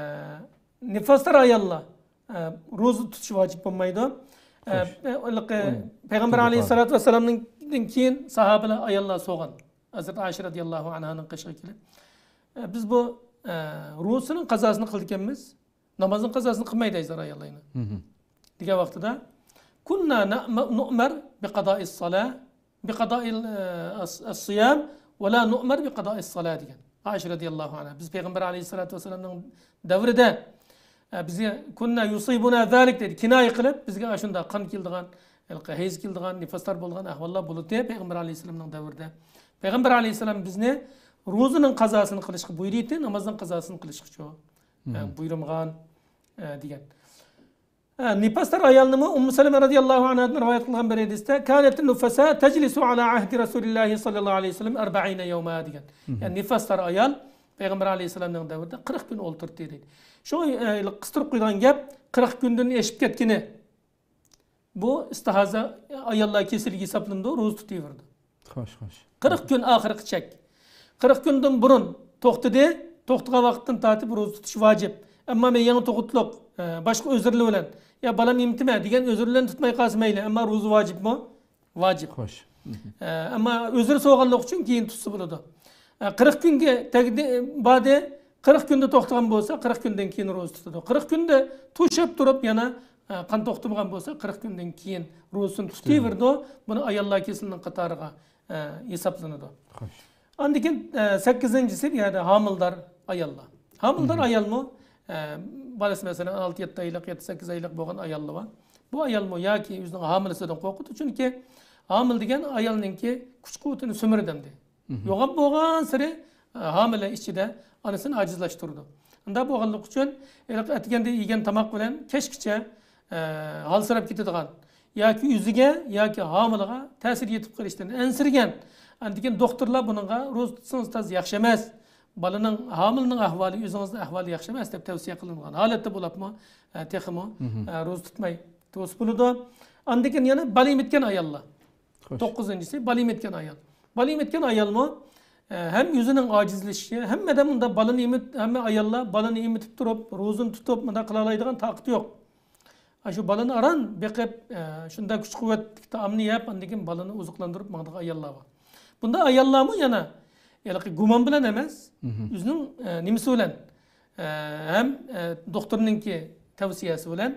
نىفاسدار ئاياللار، ئە، روزا تۇتۇش ۋاجىپ بولمايدۇ. ئە، پەيغەمبەر ئەلەيھىسسالاتۇ ۋەسسالامدىن كېيىن ساھابىلەر، ئاياللار سورىغان. ھەزرەت ئائىشە رەزىياللاھۇ ئەنھانىڭ قېشىغا كېلىپ، ئە، بىز بۇ، ئە، روزىنىڭ قازاسىنى قىلىدىكەنمىز، نامازنىڭ قازاسىنى قىلمايدۇ ھەيزدار ئاياللار يەنە. دېگەن ۋاقتىدا، «كنا نأم-، نؤمر بقضاء الصلاة بقضاء ال-، الصيام ولا نؤمر بقضاء الصلاة دېگەن. ئائىشە رەزىياللاھۇ ئەنھا، بىز پەيغەمبەر ئەلەيھىسسالاتۇ ۋەسسالامنىڭ دەۋرىدە، ئە، بىزگە كنا يصيبنا ذلك دەيدۇ، كىنايە قىلىپ، بىزگە ئاشۇنداق قان كېلىدىغان، ھېيز كېلىدىغان، نىفاسلار بولىدىغان ئەھۋاللار بولىدۇ پەيغەمبەر ئەلەيھىسسالامنىڭ دەۋرىدە. پەيغەمبەر ئەلەيھىسسالام بىزنى روزىنىڭ قازاسىنى قىلىشقا بۇيرۇيتتى، نامازنىڭ قازاسىنى قىلىشقىچۇ، ئە، بۇيرۇمىغان، ئە، دېگەن. ھە، نىپاستار ئايالنىمۇ ئۇممۇ سەلەمە رەزىياللاھۇ ئەنھادىن رىۋايەت قىلغان بىر ھەدىستە، كانت النفساء تجلس على عهد رسول الله صلى الله عليه وسلم أربعين يوما دېگەن. يەنى نىپاستار ئايال پەيغەمبەر ئەلەيھىسسالامنىڭ دەۋرىدە قىرىق كۈن ئولتۇردى دەيدۇ. شۇڭا، ئە، قىستۇرۇپ قويىدىغان گەپ، قىرىق كۈندىن ئېشىپ كەتكىنى، بۇ ئىستىھازە ئاياللار كېسىلى ھېسابلىنىدۇ، روزا تۇتۇۋېرىدۇ. خوش، خوش. قىرىق كۈن ئاخىرقى چەك. قىرىق كۈندىن بۇرۇن توختىدى، توختىغان ۋاقىتتىن تارتىپ روزا تۇتۇش ۋاجىپ. ئەمما مەن يېڭى تۇغۇتلۇق، ئە، باشقا ئۆزۈرلەر بىلەن، يا بالامنى ئېمىتىمەن دېگەن ئۆزۈرلەرنى تۇتماي قالسا مەيلى، ئەمما روزا ۋاجىپمۇ؟ ۋاجىپ. خوش. ئە، ئەمما ئۆزرە سوغانلىق ئۈچۈن كېيىن تۇتسا بولىدۇ. ئە، قىرىق كۈنگە تەگدى، باردى، قىرىق كۈندە توختىغان بولسا، قىرىق كۈندىن كېيىن روزا تۇتىدۇ. قىرىق كۈندە توشۇپ تۇرۇپ يەنە، ئە، قان توختىمىغان بولسا، قىرىق كۈندىن كېيىن روزىسىنى تۇتۇۋېرىدۇ. بۇنى ئاياللار كېسىلىنىڭ قاتارىغا، ئە، ھېسابلىنىدۇ. خوش. ئاندىن كېيىن، ئە، سەككىزىنچىسى بۇ يەردە ھامىلىدار ئاياللار. ھامىلىدار ئايالمۇ، ئە، بالىسى مەسىلەن ئالتە، يەتتە ئايلىق، يەتتە، سەككىز ئايلىق بولغان ئاياللار بار. بۇ ئايالمۇ ياكى ئۆزىنىڭ ھامىلىسىدىن قورقىدۇ، چۈنكى ھامىلە دېگەن ئايالنىڭكى كۈچ قۇۋۋىتىنى سۈمۈرىدۇ ئەمدى. يوغان بولغانسېرى، ئە، ھامىلە ئىچىدە ئانىسىنى ئاجىزلاشتۇرىدۇ. ئۇنداق بولغانلىقى ئۈچۈن، ھېلىقى ئەتىگەندە يېگەن تاماق بىلەن كەچكىچە، ئە، ھالسىراپ كېتىدىغان ياكى ئۆزىگە ياكى ھامىلىغا تەسىر يېتىپ قېلىشتىن ئەنسىرىگەن. ئاندىن كېيىن دوختۇرلار بۇنىڭغا روزا تۇتسىڭىز تازا ياخشى ئەمەس. بالىنىڭ، ھامىلىنىڭ ئەھۋالى ئۆزىڭىزنىڭ ئەھۋالى ياخشى ئەمەس دەپ تەۋسىيە قىلىنغان ھالەتتە بولۇپمۇ، ئە، تېخىمۇ، ئە، روزا تۇتماي تۇرسا بولىدۇ. ئاندىن كېيىن يەنە بالا ئېمىتكەن ئاياللار. خوش. توققۇزىنچىسى، بالا ئېمىتكەن ئايال. بالا ئېمىتكەن ئايالمۇ، ئە، ھەم ئۆزىنىڭ ئاجىزلىشىشى، ھەممىدە مۇنداق بالىنى ئېمىت-، ھەممە ئاياللار بالىنى ئېمىتىپ تۇرۇپ، روزىنى تۇتۇپ، مۇنداق قىلالايدىغان تاقىتى يوق. ئاشۇ بالىنى ئاران بېقىپ، ئە، شۇنداق كۈچ-قۇۋۋەتلىك تائامنى يەپ، ئاندىن كېيىن بالىنى ئوزۇقلاندۇرۇپ ماڭىدىغان ئاياللار بار. بۇنداق ئاياللارمۇ يەنە ھېلىقى گۇمان بىلەن ئەمەس، ئۆزىنىڭ، ئە، نېمىسى بىلەن، ئە، ھەم، ئە، دوختۇرنىڭكى تەۋسىيەسى بىلەن،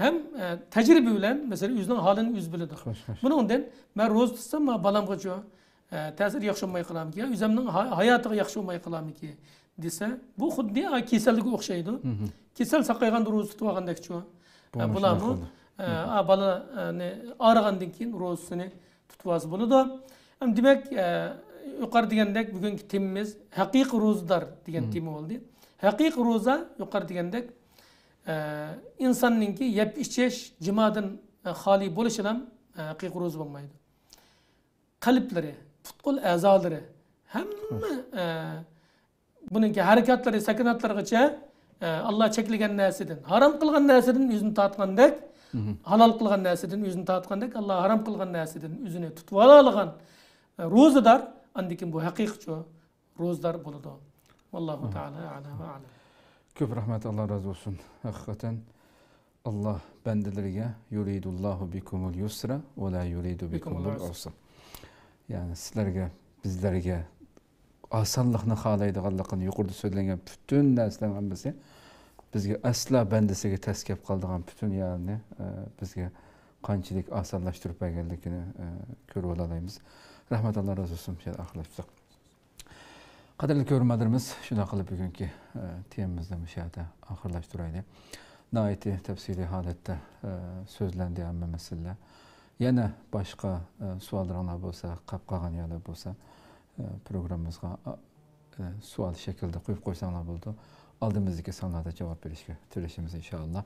ھەم، ئە، تەجرىبە بىلەن، مەسىلەن، ئۆزىنىڭ ھالىنى ئۆزى بىلىدۇ. خوش، خوش. بۇنىڭدىن مەن روزا تۇتسام، ما بالامغىچۇ، ئە، تەسىرى ياخشى بولماي قالامىكى، يا ئۆزۈمنىڭ ھا-، ھاياتىغا ياخشى بولماي قالامىكى دېسە، بۇ خۇددى، ئا، كېسەلگە ئوخشايدۇ. كېسەل ساقايغاندا روزا تۇتۇۋالغاندەكچۇ. ئە، بۇلارمۇ، ئە، ئا، بالىنى ئاغرىغاندىن كېيىن روزىسىنى تۇتۇۋالسا بولىدۇ. ئەم، دېمەك، ئە، يۇقىرى دېگەندەك بۈگۈنكى تېمىمىز ھەقىقىي روزىدار دېگەن تېما بولدى. ھەقىقىي روزا يۇقىرى دېگەندەك، ئە، ئىنساننىڭكى يەپ ئىچىش، جىمادىن، ئە، خالىي بولۇشىلا، ئە، ھەقىقىي روزا بولمايدۇ. قەلبلىرى، پۇت-قول ئەزالىرى، ھەممە، ئە، بۇنىڭكى ھەرىكەتلىرى، سەكىناتلىرىغىچە، ئە، ئاللا چەكلىگەن نەرسىدىن، ھارام قىلغان نەرسىدىن ئۆزىنى تارتقاندەك، ھالال قىلغان نەرسىدىن ئۆزىنى تارتقاندەك، ئاللا ھارام قىلغان نەرسىدىن ئۆزىنى تۇتۇۋالالىغان، ئە، روزىدار، ئاندىن كېيىن بۇ ھەقىقىيچۇ روزىدار بولىدۇ. ۋاللاھۇ تائالا ئەئلەم ۋە ئەئلەم. كۆپ رەھمەت، ئاللا رازى بولسۇن. ھەقىقەتەن، ئاللا بەندىلىرىگە يۇرىدۇللاھۇ بىكۇمۇل يۇسرا ۋە لا يۇرىدۇ بىكۇمۇل ئۇسرا. يەنى سىلەرگە، بىزلەرگە ئاسانلىقنى خالايدىغانلىقىنى، يۇقىرىدا سۆزلەنگەن پۈتۈن نەرسىلەرنىڭ ھەممىسى بىزگە ئەسلا بەندىسىگە تەس كەپ قالىدىغان پۈتۈن يەرنى، ئە، بىزگە قانچىلىك ئاسانلاشتۇرۇپ بەرگەنلىكىنى، ئە، كۆرۈۋالالايمىز. رەھمەت، ئاللا رازى بولسۇن. شۇ يەردە ئاخىرلاشتۇردۇق. قەدىرلىك كۆرۈرمەنلىرىمىز، شۇنداق قىلىپ بۈگۈنكى، ئە، تېمىمىزنى مۇشۇ يەردە ئاخىرلاشتۇرايلى. ناھايىتى تەپسىلىي ھالەتتە، ئە، سۆزلەندى ھەممە مەسىلىلەر. يەنە باشقا، ئە، سوئاللىرىڭلار بولسا، قاپ قالغان يەرلەر بولسا، ئە، پروگراممىمىزغا، ئە، سوئال شەكلىدە قويۇپ قويساڭلار بولىدۇ. ئالدىمىزدىكى سانلاردا جاۋاب بېرىشكە تىرىشىمىز، ئىنشائاللا.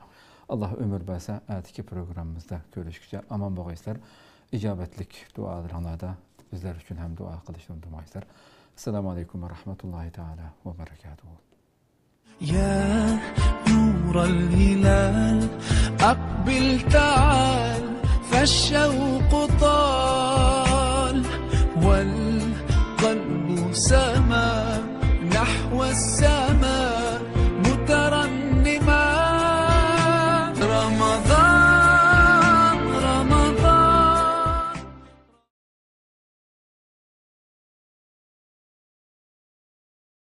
ئاللا ئۆمۈر بەرسە، ئەتىكى پروگراممىمىزدا كۆرۈشكىچە ئامان بولغايسىلەر. ئىجابەتلىك دۇئالىرىڭلاردا بىزلەر ئۈچۈن ھەم دۇئا قىلىشنى ئۇنتۇمايسىلەر. ئەسسالامۇ ئەلەيكۇم ۋە رەھمەتۇللاھى تائالا ۋە بەرىكاتۇھۇ. يا نور الهلال، أقبل تعال، فالشوق طال، والقلب سما نحو السماء.